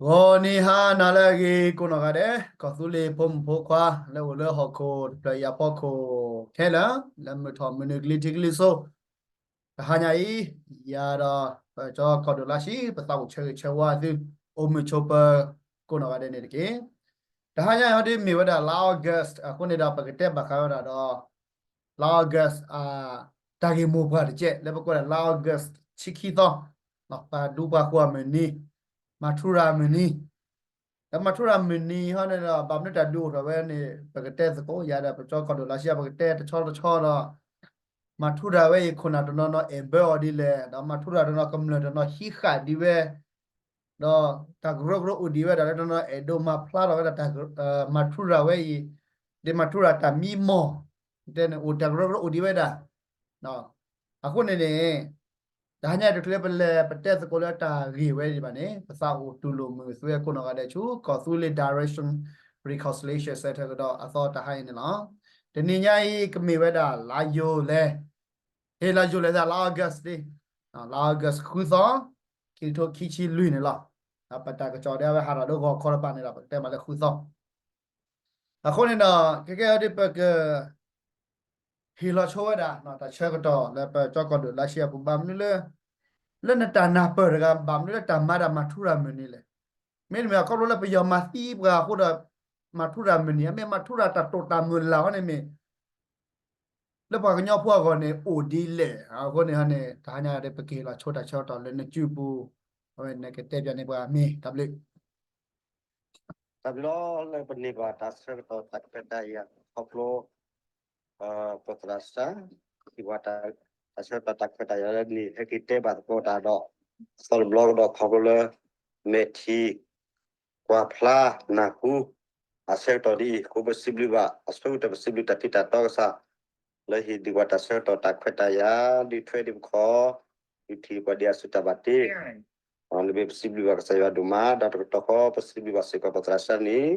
ဂီၤနံၤဟါနၤလၢအဂ့ၤ ကိးနီၢ်ဂၤဒဲး ကီၢ်သူလ့ၤဖိမုၣ်ဖိခွါ လၢအိၣ်လၢဟီၣ်ခိၣ်တဖျၢၣ်အံၤအဖီခိၣ်ခဲလၢာ် လၢမုၢ်ထီၣ်မုၢ်နုာ်ကလံၤထံးကလံၤစိး တဟါညါအံၤ ယၤဒီး ပကၠီကီၢ်ဒိၣ်လါရှံ ပသးအိၣ်ဆၢဂ့ၤဆၢဝါသု အိၣ်မုာ်ဆိးပၢၤ ကိးနီၢ်ဂၤဒဲးန့ၣ်တက့ၢ်. တဟါညါအံၤဒ်မ့ၢ်ဝဲဒၣ်လါ August အဃိန့ၣ်ဒီး ပကတဲဘၣ်ဃးဝဲဒၣ်ဒီး လါ August တၢ်ဂ့ၢ်မိၢ်ပှၢ်တကဲး လၢပကွၢ်ဒၣ်လါ August ဆံခံသီ ပှၤဒူပှၤဃိၣ်အမုၢ်နံၤ မၤထူရၤအမုၢ်နံၤ ဒီးမၤထူရၤမုၢ်နံၤဟီန့ၣ်ဒီး ဘၣ်မနုၤတၢ်ဒုးအိၣ်ထီၣ်ဝဲန့ၣ် ပကတဲသကိး ယၤဒီးပကၠီကီၢ်ဒိၣ်လါရှံ ပကတဲတဆီတဆီဒီး မၤထူရၤဝဲအံၤ ခိၣ်နၢ်တနီၤနီၤအဲၣ်ဘၢအီၤဒ်လဲၣ် ဒီးမၤထူရၤတနီၤကမျၢၢ်တနီၤဟံးဃာ်ဒံးဝဲ ဒီးတၢ်ကရၢကရိအိၣ်ဒံးဝဲဒၣ်လၢတနီၤနီၤအဲၣ်ဒိးမၤဖျါထီၣ်ဝဲဒၣ် မၤထူရၤဝဲအံၤ ဒ်မၤထူရၤတၢ်မံမီၢ် တဲန့ၣ် အိၣ်တၢ်ကရၢကရိအိၣ်ဒံးဝဲဒၣ် အဃိန့ၣ်န့ၣ် တဟါညါတချုးပလဲၤပတဲသကိးလၢတၢ်ဂ့ၢ်ဝဲဒံးဘၣ်န့ၣ် ပသးအိၣ်တူၢ်လိာ်မုာ်သုဝဲကိးနီၢ်ဂၤဒဲးဆူ ကီၢ်သူလ့ၤ Direction Reconciliation Center ကဒီးအသီတဟါအံၤန့ၣ်လီၤ. တနံၤညါအံၤကမ့ၢ်ဝဲဒၣ်လါယူၤလဲ ဟ့ၣ်လါယူၤလဲသးလါ August လံ လါ August ဃုသီ ခံကထိခံဆံလွံၢ်န့ၣ်လီၤ. ပတၢ်ကစီၣ်ဒ်အဝဲဟးထီၣ်လၢဂီၤခီတဖၣ်န့ၣ်ဒီး ပကတဲမးလၢဃုသီ အဃိန့ၣ်ဒီး ခဲကဲအံၤဒ်ပက ဟ့ၣ်လီၤဆိဝဲဒၣ် တၢ်ဆၢကတီၢ်လၢပကၠီကီၢ်ဒိၣ်လါရှံအပူၤ ဘၣ်မနုၤလၢ လၢနတၢ်နၢ်ပၢၢ်တဂၤ ဘၣ်မနုၤလၢတၢ်မၤတၢ်မၤထူရၤမုၢ်နံၤလဲၣ်. မ့တမ့ၢ်အခီဖျိလၢပယီၤမၤသံပှၤအဃိဒီး မၤထူရၤမုၢ်နံၤ အမ့ၢ်မၤထူရၤတၢ်တိာ်တၢ်မုၢ်လၢ်ဟီန့ၣ်မ့ၢ် လၢပှၤကညီဖိအဂီၢ်န့ၣ် အိၣ်ဒ်လဲၣ်. အဃိန့ၣ်န့ၣ် တဟါညါဒီးပကဟ့ၣ်လီၤဆိတၢ်ဆၢကတီၢ်လၢနစုပူၤ အဝဲနကတဲပၠးန့ၢ်ပှၤမ့ၢ်တၢ်ဘျုး တၢ်ဘျုးလီၤ လၢပန့ၢ်ဘၣ်တၢ်ဆၢကတီၢ်တၢ်ခွဲးတၢ်ယာ်ခီဖျိ ပသရၣ်စၢ် ဟ့ၣ်ပှၤတၢ်ဆၢကတီၢ်တၢ်ခွဲးတၢ်ယာ်လၢန့ၣ် ဟဲက့ၤတဲဘၣ်သကိးတၢ်ဒီး သီတဘျီကဒီးခီဖျိလၢ မဲာ်ထံ ကွၢ်ဖျါ နၢ်ဟူ အဆၢကတီၢ်ဒ်အံၤ ဃိပစံးဘျုးဘၣ် အဆိကတၢၢ်ပစံးဘျုးတၢ်ဖံးတၢ်တီကစၢ် လၢဟ့ၣ်ဒုးပှၤတၢ်ဆၢကတီၢ်တၢ်ခွဲးတၢ်ယာ် ဒုးထွဲဒုးပခီၣ် ဒုးထံၣ်ပှၤဒ်အစုတၢ်ဘၣ်တ့ လၢပစံးဘျုးဘၣ်ကစၢ်ယွၤဒိၣ်မး ဒီးတကတီၢ်ဃီ ပစံးဘျုးဘၣ်စ့ၢ်ကီးပသရၣ်စၢ်န့ၣ်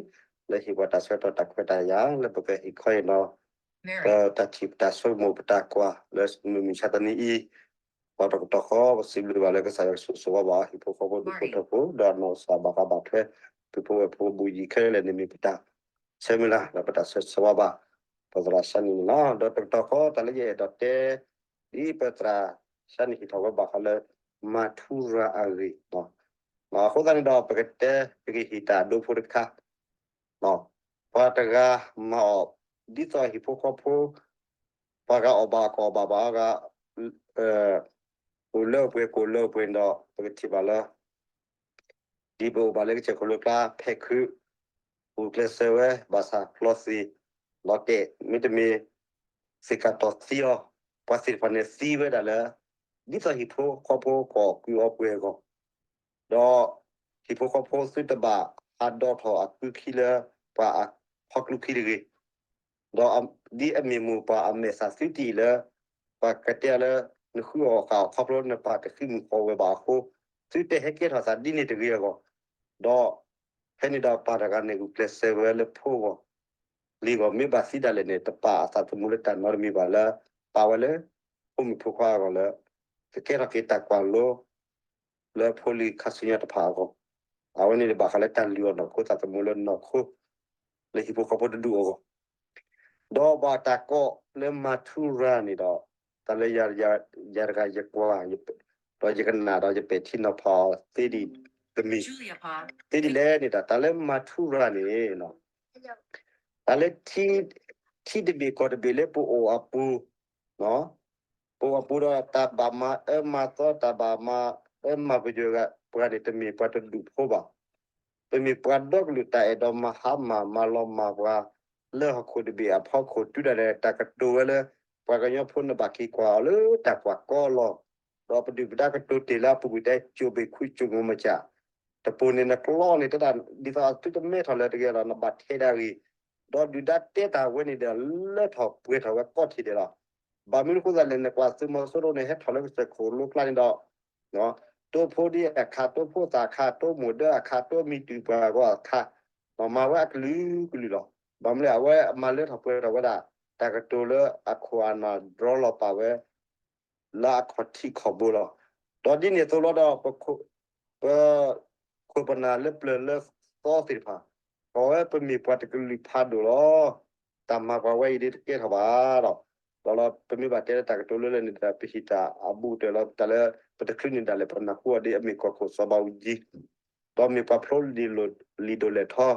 လၢဟ့ၣ်ပှၤတၢ်ဆၢကတီၢ်တၢ်ခွဲးတၢ်ယာ် လၢပကဟ့ၣ်ခီဟ့ၣ်နီၤ ပတၢ်ထံၣ်ပတၢ်ဆိကမိၣ်ပတၢ်ကွၢ်လၢမုၢ်မဆါတနံၤအံၤ ဒီးတကတီၢ်ဃီ ပစံးဘျုးဘၣ်လၢကစၢ်ယွၤကဆိၣ်ဂ့ၤဆိၣ်ဝါဘၣ် ဟံၣ်ဖိဃီဖိဒူၣ်ဖိထၢဖိ ဒီးနီၢ်ကစၢ်ဘၣ်ဃးဘၣ်ထွဲ ပုၢ်ဖိဝဲၢ်ဖိဘူးယံၤခဲလၢာ်န့ၣ်မ့ၢ်ပတၢ်ဆၢမုၢ်လၢ် ဒီးပတၢ်ဆၢဂ့ၤဆၢဝါဘၣ် ပသရၣ်စၢ်န့ၣ်န့ၣ်လီၤ. ဒီးတကတီၢ်ဃီ တၢ်လၢယအဲၣ်ဒိးတဲ ဒ်ပသရၣ်စၢ်န့ၣ်ဟ့ၣ်ထီၣ်ဝဲဘၣ်ဃးလၢ မၤထူရၤအဂ့ၢ် အဃိသတးန့ၣ်ဒီး ပကတဲ ပကဟ့ၣ်တၢ်အဒိဖိတခါ ပှၤတဂၤမၤအီၣ် ဒ်သိးဟံၣ်ဖိဃီဖိ ပှၤဂၤအီၣ်ဘၣ်အီၣ်ဘၣ်ဘၣ်အဂၤ အိၣ်လၢအပှဲၤကအိၣ်လၢအပှဲၤန့ၣ်ဒီး ပကထံၣ်ဘၣ်လၢ ဒ်ပအိၣ်ဘၣ်လၢကစၢၢ်ခိၣ်လိၤကျါ ဖဲးခုး ဂုာ်ကျဲးစၢးဝဲ ဘၣ်ဆၣ်ဖျီသ့ၣ် လီၤတဲာ် မ့တမ့ၢ် သ့ၣ်ကးတီၢ်သံအီၤ ပှၤသ့ၣ်တဖၣ်န့ၣ်သံဝဲဒၣ်လၢ ဒ်သိးဟံၣ်ဖိဃီဖိကအီၣ်ကုအီပှဲၤအဂီၢ် ဒီးဟံၣ်ဖိဃီဖိသုတဘၣ်ဟးဒီးထီၣ်အကုခံလၢ ပှၤအဖီကျူခံတဂ့ၤ ဒီးဒ်အမ့ၢ်မိၢ်ပၢ်အမဲာ်သၣ်သုတအံၤလၢ ပှၤကတဲလၢ နဃုအီၣ်ဃာ်အီၤခီဖျိနပၢ်တဃံမုၢ်ဃီဝဲဘၣ်အဃိ သုတဟဲကဲထီၣ်သးဒ်န့ၣ်တဂ့ၤအဂီၢ် ဒီးဖဲန့ၣ်ဒီးပၢ်တဂၤန့ၣ် ဂုာ်ကျဲးစၢးဝဲလၢဖိအဂီၢ် လံၤအဂီၢ် မ့ၢ်ဘၣ်သံဒၣ်လဲာ်န့ၣ် တပာ်အသးသမူလၢတၢ်နီတမံၤဘၣ်လၢ ပာ်ဝဲလၢ ဖိမုၣ်ဖိခွါအဂီၢ်လၢ ကကဲထီၣ်က့ၤတၢ်ကွၢ်လိ လၢဖိလံၤခါဆူညါတဖၣ်အဂီၢ် အဝဲန့ၣ်ဘၣ်ဃးလၢတၢ်လုၢ်အီၣ်နီၢ်ခိသးသမူလၢနီၢ်ခိ လၢဟံၣ်ဖိဃီဖိတဒူၣ်အဂီၢ် ဒီးဘၣ်တၢ်ကိးလၢမၤထူရၤန့ၣ်ဒီး တၢ်လၢယၤတဂၤယကွၢ် ဒီးယကနၣ်ဒီးယပဲာ်ထံနီၤဖးအီၤသ့ဒံးတမံၤ သ့ဒံးလဲၣ်န့ၣ်ဒီး တၢ်လၢမၤထူရၤန့ၣ် တၢ်လၢ ထံတဘ့ၣ်ကီၢ်တဘ့ၣ်လၢပအိၣ်အပူၤ ပအိၣ်အပူၤဒီးတၢ်ဘၣ်မၤအၢမၤသီ တၢ်ဘၣ်မၤအၢမၤပယွဲၢ်ပှၤန့ၣ် တမ့ၢ်ပှၤတဒူၣ်ဖိဘၣ်. ပမ့ၢ်ပှၤဒီကလုာ်တၢ်အဲၣ်ဒိးမၤဟါမၢ်မၤလီၤမၢ်ပှၤ လၢဟီၣ်ခိၣ်တဘ့ၣ်အဖီခိၣ်တုၤဒၣ်လဲာ် တၢ်ကတိၤဝဲလၢ ပှၤကညီဖိနဘၣ်က့ၤကွၢ်အီၤလၢတၢ်ကွၢ်ကီလီၤ. ဒီးပဒုၣ်ပဒါကတိၤတ့ၢ်လၢအပူၤကွံာ်တဲ ကၠိဘ့ၣ်ခွံကၠိမိၢ်မစၢ် တပိၤန့ၣ် နကျီန့ၣ် တဲဒၣ် ဒ်သိးအသုတမဲထီၣ်လၢတဂ့ၤဒီး နဘၣ်ထဲဒၣ်ဂ့ၤ, ဒီးဒုၣ်ဒါတဲတၢ်ဝဲန့ၣ်ဒီး လၢထီၣ်ပှဲၤထီၣ်ဝဲကိးထံၣ်ဒဲးလီၤ. ဘၣ်မနုၤအဃိသတးလဲၣ် နကွၢ်သုးမီၤစိရိၤန့ၣ် ဟဲထီၣ်လၢကစၢၢ်ခိၣ်လိကျါန့ၣ်ဒီး တိဖိဒ်အခါ တိဖိသၣ်အခါ တိမိၢ်ဒၢအခါ တိမံၤတုၤပှၤဂီၢ်အခါ မၤဝဲအကလုာ်ကလုာ်လီၤ. ဘၣ်မနုၤလဲၣ် အဝဲမၤလၢထီၣ်ပှဲၤထီၣ်ဝဲဒၣ် တၢ်ကတိၤလၢအခိၣ်အနၢ်ဒြီလီၤပာ်ဝဲ လၢအခီၣ်ထံးခီၣ်ဘိလီၤ. ဒီးဒ်န့ၣ်အသိးလီၤဒီး ပ ပ ခိၣ်ပနၢ်လၢပျၢၤလၢသီသ့ၣ်တဖၣ်, ကိးဝဲပမ့ၢ်ပှၤတကလုာ်ဖးဒိၣ်လီၤ. တၢ်မၤပှၤဝဲအံၤဒ်တကဲထီၣ်ဘၣ်ဒီး, ဒီးလီၤပမ့ၢ်ဘၣ်တဲလၢတၢ်ကတိၤလၢလၢ်န့ၣ်ဒီး ပဟံးတၢ်အဘူးကတၢၢ်လီၤ. တၢ်လၢပတချုးန့ၢ်ဒၣ်လဲာ် ပနၢ်ဟူအီၤဒ်အမ့ၢ်ကီၢ်ခိၣ်စီၤဘးအူကၠံ, ဒီးမ့ၢ်ပှၤဖျိလံာ်ဒိၣ်လဲၢ်ထီ,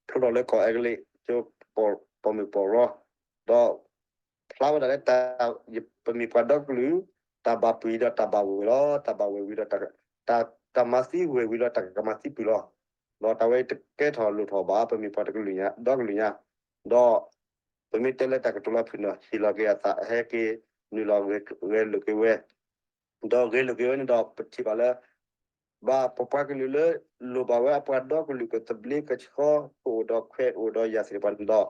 ဖျိထီၣ်လၢကီၢ်အဲကလံး, ကၠိပိာ်မုၣ်ပိာ်ရီ, ဒီး ဖျါဝဲဒၣ်လၢ ပမ့ၢ်ပှၤဒီကလုာ်, တၢ်ဘၣ်ပှ့ၤဒီးတၢ်ဘၣ်ဝဲၢ်လီၤ. တၢ်ဘၣ်ဝဲၢ်ဝံၤဒီး, တၢ်မၤသံဝဲၢ်ဝံၤဒီးတၢ်ကမၤသံပှ့ၤလီၤ. ဒီးတၢ်ဝဲအံၤတကဲထီၣ်လိၣ်ထီၣ်ဘၣ် ပမ့ၢ်ပှၤတကလုာ်ညါ, ဒီကလုာ်ညါ, ဒီး ပမ့ၢ်တဲလၢတၢ်ကတိၤလၢဖုၣ်န့ၣ် ဟ့ၣ်လီၤက့ၤအသး ဟဲက့ၤနုာ်လီၤ ဂဲၤလိာ်က့ၤဝဲ ဒီးဂဲၤလိာ်က့ၤဝဲန့ၣ်ဒီး ပထံၣ်ဘၣ်လၢ ဘၣ်ပပှၤကလုာ်လၢ လိၣ်ဘၣ်ဝဲအပှၤဒီကလုာ်ကသဘျ့ကဆှီ ကအိၣ်ဒီးခွဲးအိၣ်ဒီးယာ်သ့ၣ်တဖၣ်န့ၣ်ဒီး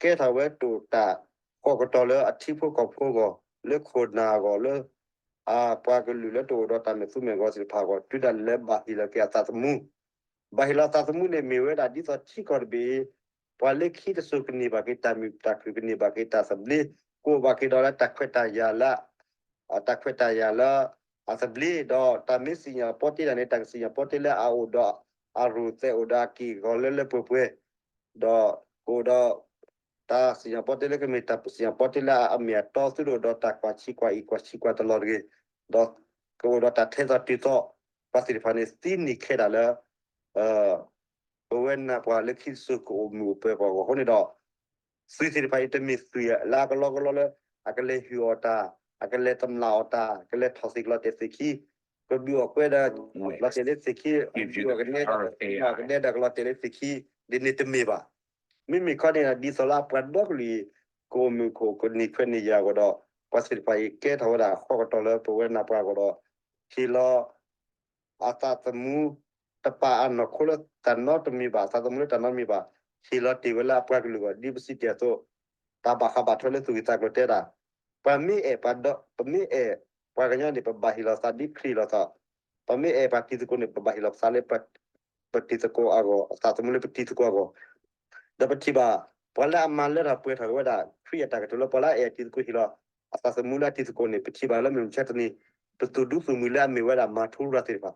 ကဲထီၣ်ဝဲတၢ်ဃီကတီၢ်လၢအထံဖိကီၢ်ဖိအဂီၢ်, လၢခိၣ်နၢ်အဂီၢ်, လၢ အပှၤကလုာ်လၢတအိၣ်ဒီးတၢ်မဲာ်သူမဲာ်ဂီၤသ့ၣ်တဖၣ်အဂီၢ် တုၤဒၣ်လဲာ်ဘၣ်ဟ့ၣ်လီၤက့ၤအသးသမူ, ဘၣ်ဟ့ၣ်လီၤသးသမူန့ၣ် မ့ၢ်ဝဲဒၣ်ဒ်သိးထံကီၢ်တဘ့ၣ်အံၤ ပှၤလၢခံတစိၤကန့ၢ်ဘၣ်က့ၤတၢ်မုာ်တၢ်ခုၣ် ကန့ၢ်ဘၣ်က့ၤတၢ်သဘျ့, ကအိၣ်ဘၣ်က့ၤဒီးလၢတၢ်ခွဲးတၢ်ယာ်လၢ တၢ်ခွဲးတၢ်ယာ်လၢ အသဘျ့, ဒီးတၢ်မ့ၢ်စံၣ်ညီၣ်ပီတ့တၢ်န့ၣ် တၢ်ကစံၣ်ညီၣ်ပီတ့လၢအအိၣ်ဒီးအရူၢ်သဲး အိၣ်ဒီးအက့ၢ်အဂီၤလၢလၢပှဲၤပှဲၤ, ဒီးကအိၣ်ဒီး တၢ်စံၣ်ညီၣ်ပီတ့လၢကမ့ၢ်တၢ်စံၣ်ညီၣ်ပီတ့လၢအမ့ၢ်အတီ သုတအိၣ်ဒီးတၢ်ကွၢ်ဆံးကွၢ်အံၤကွၢ်ဆံးကွၢ်တလီၤတဂ့ၤ, ဒီးကအိၣ်ဒီးတၢ်ထဲသိးတုၤသိး, ပှၤသ့ၣ်တဖၣ်န့ၣ် သံန့ၢ်ခဲဒၣ်လၢ ပဝဲနၢ်ပှၤလၢခံတစိၤကအိၣ်မုာ်အိၣ်ပၢၤပှၤအဂီၢ်အဃိန့ၣ်ဒီး သွံၣ်သ့ၣ်တဖၣ်အံၤတမ့ၢ်သွံၣ်လၢအကလီကလီလၢ အကလဲၤဟုၣ်အီၣ်တၢ်, အကလဲၤတမျၢ်အီၣ်တၢ်, ကလဲၤထီၣ်သ့ၣ်ကလီၤတဲာ်သ့ၣ်ခံ, ကဘုၣ်အီၣ်ကွဲဒီး လီၤတဲာ်လၢသ့ၣ်ခံ, ကဘုၣ်အီၣ်ကနဲဒီး ကနဲဒီးကလီၤတဲာ်လၢသ့ၣ်ခံ, ဒ်န့ၣ်တမ့ၢ်ဘၣ်. မ့မ့ၢ်ခီန့ၣ် ဒ်သိးလၢအပှၤဒီကလုာ်အံၤ ကအိၣ်မုာ်ကအိၣ်ကန့ၢ်ခွဲးန့ၢ်ယာ်အဂီၢ်ဒီး ပှၤသ့ၣ်တဖၣ်အံၤကဲထီၣ်ဝဲဒၣ်အဃီကတီၢ်လၢပဝဲနၢ်ပှၤအဂီၢ်ဒီး ဟ့ၣ်လီၤ အသးသမူ တပာ်အနီၢ်ခိလၢတၢ်နီတမံၤဘၣ်, အသးသမူလၢတၢ်နီတမံၤဘၣ်, ဟ့ၣ်လီၤတ့ၢ်ဝဲလၢအပှၤကလုာ်အဂီၢ် ဒ်ပစံးတ့ၢ်အသိး, တၢ်ဘၣ်ဃးဘၣ်ထွဲလၢသူၣ်ဂ့ၤသးကျိၤတဲဒၣ်, ပှၤမ့ၢ်အဲၣ်ပှၤဒီ, ပမ့ၢ်အဲၣ်ပှၤကညီန့ၣ် ပဘၣ်ဟ့ၣ်လီၤသးဒ်ခရံာ်ဟ့ၣ်လီၤသး, ပမ့ၢ်အဲၣ်ပှၤတံၤသကိးန့ၣ် ပဘၣ်ဟ့ၣ်လီၤသးလၢ ပတံၤသကိးအဂီၢ်, အသးသမူလၢပတံၤသကိးအဂီၢ်, ဒီးပထံၣ်ဘၣ် ပှၤလၢအမၤလၢထီၣ်ပှဲၤထီၣ်က့ၤဝဲဒၣ် ခရံာ်အတၢ်ကတိၤလၢပှၤလၢအအဲၣ်အတံၤသကိးဟ့ၣ်လီၤ အသးသမူလၢအတံၤသကိးန့ၣ် ပထံၣ်ဘၣ်လၢမုၢ်မဆါတနံၤ ပသူၣ်ဒူသူၣ်မှံၤလၢအမ့ၢ်ဝဲဒၣ်မၤထူရၤသ့ၣ်တဖၣ်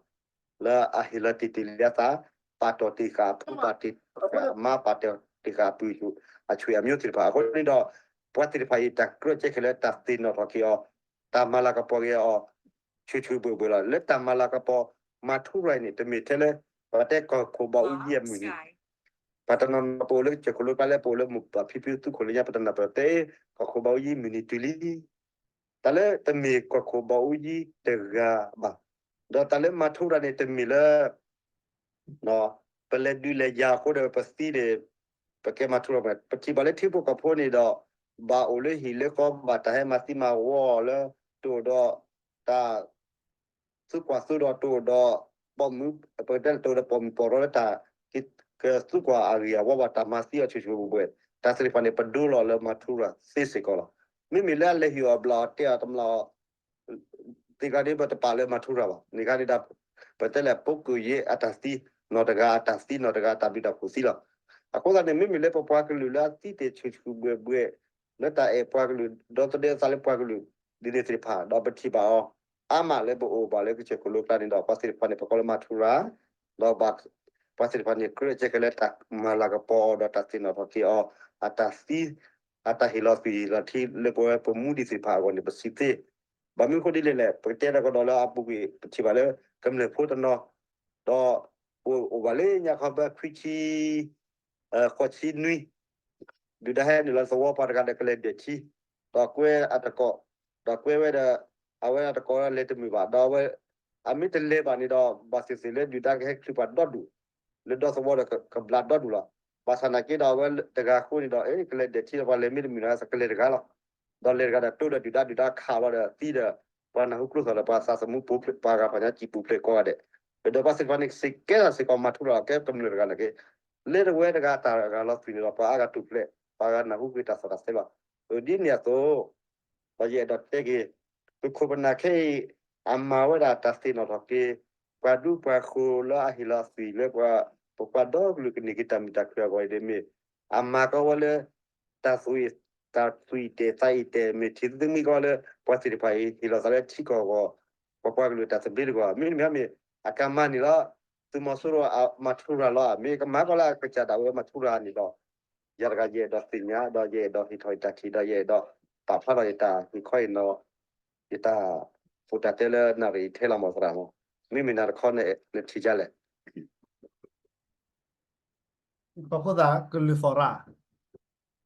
လၢအဟ့ၣ်လီၤတ့ၢ်တ့ၢ်လံအသး, ပာ်တီၢ်တ့ၢ်ဃာ်အဖိ, ပာ်တ့ၢ်ဃာ်အမါ, ပာ်တီၢ်တ့ၢ်ဃာ်အပုၢ်အဆွေအမျိုးသ့ၣ်တဖၣ်အဃိန့ၣ်ဒီး ပှၤသ့ၣ်တဖၣ်အံၤ တၢ်ကြၢးကဲခဲလၢတၢ်သ့ၣ်နီၣ်ထီၣ်က့ၤအီၤ, တၢ်မၤလၤကပီၤက့ၤအီၤ ဆူၣ်ဆူၣ်ဘှဲၣ်ဘှဲၣ်လီၤ. လၢတၢ်မၤလၤကပီၤမၤထူရၤအံၤန့ၣ် တမ့ၢ်ထဲလၢ ပတဲကီၢ်ခိၣ်ဘးအူကၠံအမုၢ်နံၤ, ပှၤတနီၤနီၤပအိၣ်လၢကစၢၢ်ခိၣ်လိကျါလၢ ပအိၣ်လၢမိၢ်ပၢ်ဖံဖုသူခိၣ်လၢညါ ပတနၢ်ပၢၢ်တဲ ကီၢ်ခိၣ်ဘးအူကၠံမုၢ်နံၤတုၤလံ. တၢ်လၢတမ့ၢ်ကီၢ်ခိၣ်ဘးအူကၠံတဂၤဘၣ်. ဒီးတၢ်လၢမၤထူရၤန့ၣ် တမ့ၢ်လၢ ပလဲၤဒုးလဲၤယၤအဃိဒီးပသံန့ၣ် ပကဲမၤထူရၤမး. ပထံၣ်ဘၣ်လၢထံဖိကီၢ်ဖိန့ၣ်ဒီး ဘၣ်အိၣ်လၢဟံၣ်လၢဃီ ဘၣ်တၢ်ဟဲမၤသံမၤဝီလၢ တအိၣ်ဒီးတၢ် သူကွၢ်သူဒီးတအိၣ်ဒီး ပိာ်မုၣ်, ပကတဲတအိၣ်ဒီးပိာ်မုၣ်ပီၢ်ရီလၢတၢ် ကသူကွၢ်အဂ့ၢ်အဝီဘၣ် တၢ်မၤသံအီၤဆူၣ်ဆူၣ်ဘှဲၣ်ဘှဲၣ်, တၢ်သ့ၣ်တဖၣ်န့ၣ် ပဒိလီၤလၢမၤထူရၤသ့စ့ၢ်ကီးလီၤ. မ့မ့ၢ်လၢအလဲၤဟ့ၣ်အီၣ်ဘျးအီၤတဲအီၤတမျၢ်အီၤ သ့ၣ်တဖၣ်န့ၣ် ပတပာ်လၢမၤထူရၤဘၣ်. န့ၣ်အခါန့ၣ်ဒီး ပတဲလၢ ပိာ်မုၣ်ယဲအတၢ်သံ, နီၢ်တဂၤအတၢ်သံ နီၢ်တဂၤအတၢ်ဘျုးတၢ်ဖှိၣ်သံလီၤ. အဃိသတးန့ၣ် မ့မ့ၢ်လၢပပှၤကလုာ်လၢအသံတ့ၢ်ဆူၣ်ဆူၣ်ဘှဲၣ်ဘှဲၣ် လၢတၢ်အဲၣ်ပှၤကလုာ် ဒီသဒၢအသးလၢပှၤကလုာ် ဒ်န့ၣ်သ့ၣ်တဖၣ် ဒီးပထံၣ်ဘၣ်အီၤ အါမးလၢပအိၣ်ဘၣ်လၢကစၢၢ်ခိၣ်လိကျါန့ၣ်ဒီး ပှၤသ့ၣ်တဖၣ်န့ၣ် ပကိးလၢမၤထူရၤ, ဒီး ပှၤသ့ၣ်တဖၣ်န့ၣ် ကြၢးကဲခဲလၢတၢ်မၤလၤကပီၤအီၤဒီးတၢ်သ့ၣ်နီၣ်ထီၣ်က့ၤအီၤ အတၢ်သံ အတၢ်ဟ့ၣ်လီၤသွံၣ်ဟ့ၣ်လီၤထံလၢပဝဲပမူဒံးသ့ၣ်တဖၣ်အဂီၢ်န့ၣ် ပစံးသ့. ဘၣ်မနုၤအဃိဒ်လဲၣ်လဲၣ် ပကတဲတၢ်ကဒီးလၢအပူၤကွံာ် ပထံၣ်ဘၣ်လၢ ကမျၢၢ်ဖိတနီၤ ဒီး အိၣ်ဘၣ်လၢညါခီဖဲခွံဆံ ဃိးဆံနွံ ဒုၣ်ဒါဟဲနုာ်လီၤသဝီ ပှၤတဂၤဒီးကလဲၤဒဲးထံ ဒီးကွဲအတကိး, ဒီးကွဲဝဲဒီး အဝဲအတကိးလဲၤတမုာ်ဘၣ် ဒီးအဝဲ အမ့ၢ်တလဲၤဘၣ်န့ၣ်ဒီး ဘၣ်သ့ၣ်သ့ၣ်လၢဒုၣ်ဒါကဟဲချုးပှၤဒီဒူၣ် လၢဒီသဝီဒီးကဘျးဒီဒူၣ်လီၤ. ဘၣ်ဆၣ်နာ်က့ဒီးအဝဲတဂၤအဃိန့ၣ်ဒီး ကလဲၤဒဲးထံဒီး ပှၤလဲၤမ့ၢ်တမုာ်န့ၣ် ကလဲၤတဂၤလီၤ. ဒီးလဲၤတဂၤဒီးတိဒီးဒုၣ်ဒါ ဒုၣ်ဒါခးလီၤဒီးသံဒီး ပှၤနၢ်ဟူကျိသီၣ်ဒီး ပှၤသးသမူပူၤဖျဲး ပှၤဂၤပှၤညါစံၣ်ပူၤဖျဲးကိးဂၤဒဲး, ဒီးပှၤသ့ၣ်တဖၣ်န့ၣ် စ့ၢ်ကဲထီၣ်စ့ၢ်ကီးမၤထူရၤလီၤ ကဲကမျၢၢ်တဂၤနာ်က့ လၢတဝဲတဂၤတၢ်ဂၤလီၤသွံၣ်န့ၣ်ဒီး ပှၤအါဂၤတူၢ်ဖျဲး ပှၤဂၤနၢ်ဟူက့ၤတၢ်သီၣ်တၢ်သဲလီၤ. ဒ်န့ၣ်အသိး ဒီးယအဲၣ်ဒိးတဲက့ၤ ပခိၣ်ပနၢ်ခဲအံၤ အမၤဝဲဒၣ်တၢ်သ့ၣ်နီၣ်ထီၣ်က့ၤ ပှၤဒူပှၤယိၤလၢအဟ့ၣ်လီၤအသွံၣ်လၢပှၤ ပပှၤဒီကလုာ်ကန့ၢ်က့ၤတၢ်မုာ်တၢ်ခုၣ်အဂီၢ်အံၤန့ၣ်မ့ၢ် အမၤကီဝဲလၢ တၢ်သွံၣ် တၢ်သွံၣ်တဲာ်သးအံၤတဲာ် မ့ၢ်ထံၣ်သမံကီလၢ ပှၤသ့ၣ်တဖၣ်အံၤ ဟ့ၣ်လီၤသးလၢထံကီၢ်အဂီၢ် ပပှၤကလုာ်တၢ်သဘျ့တဂီၢ် မ့တမ့ၢ်မ့ၢ် အကမၤန့ၣ်လီၤ. သုးမီၤစိရိၤမၤထူရၤလီၤဧါ, မ့ၢ်ကမၤကီးလၢအကစၢ်ဒၣ်ဝဲမၤထူရၤန့ၣ်ဒီး ယၤတဂၤယအဲၣ်ဒိးသ့ၣ်ညါ ဒီးယအဲၣ်ဒိးဟ့ၣ်ထီၣ်ယတၢ်ထံၣ် ဒီးယအဲၣ်ဒိးပာ်ဖျါထီၣ်ယတၢ်မုၣ်ခီအံၤနီၤ, ယတၢ်ဖိတၢ်တဲလၢနၣ်ရံၣ်ထဲလီၤမၢ်သရၣ်မၢ်, မ့မ့ၢ်နၤတခီန့ၣ် နထံၣ်ဒ်လဲၣ်. ပှၤဖိသၣ်ကလုၢ်သီၣ်ရၣ်,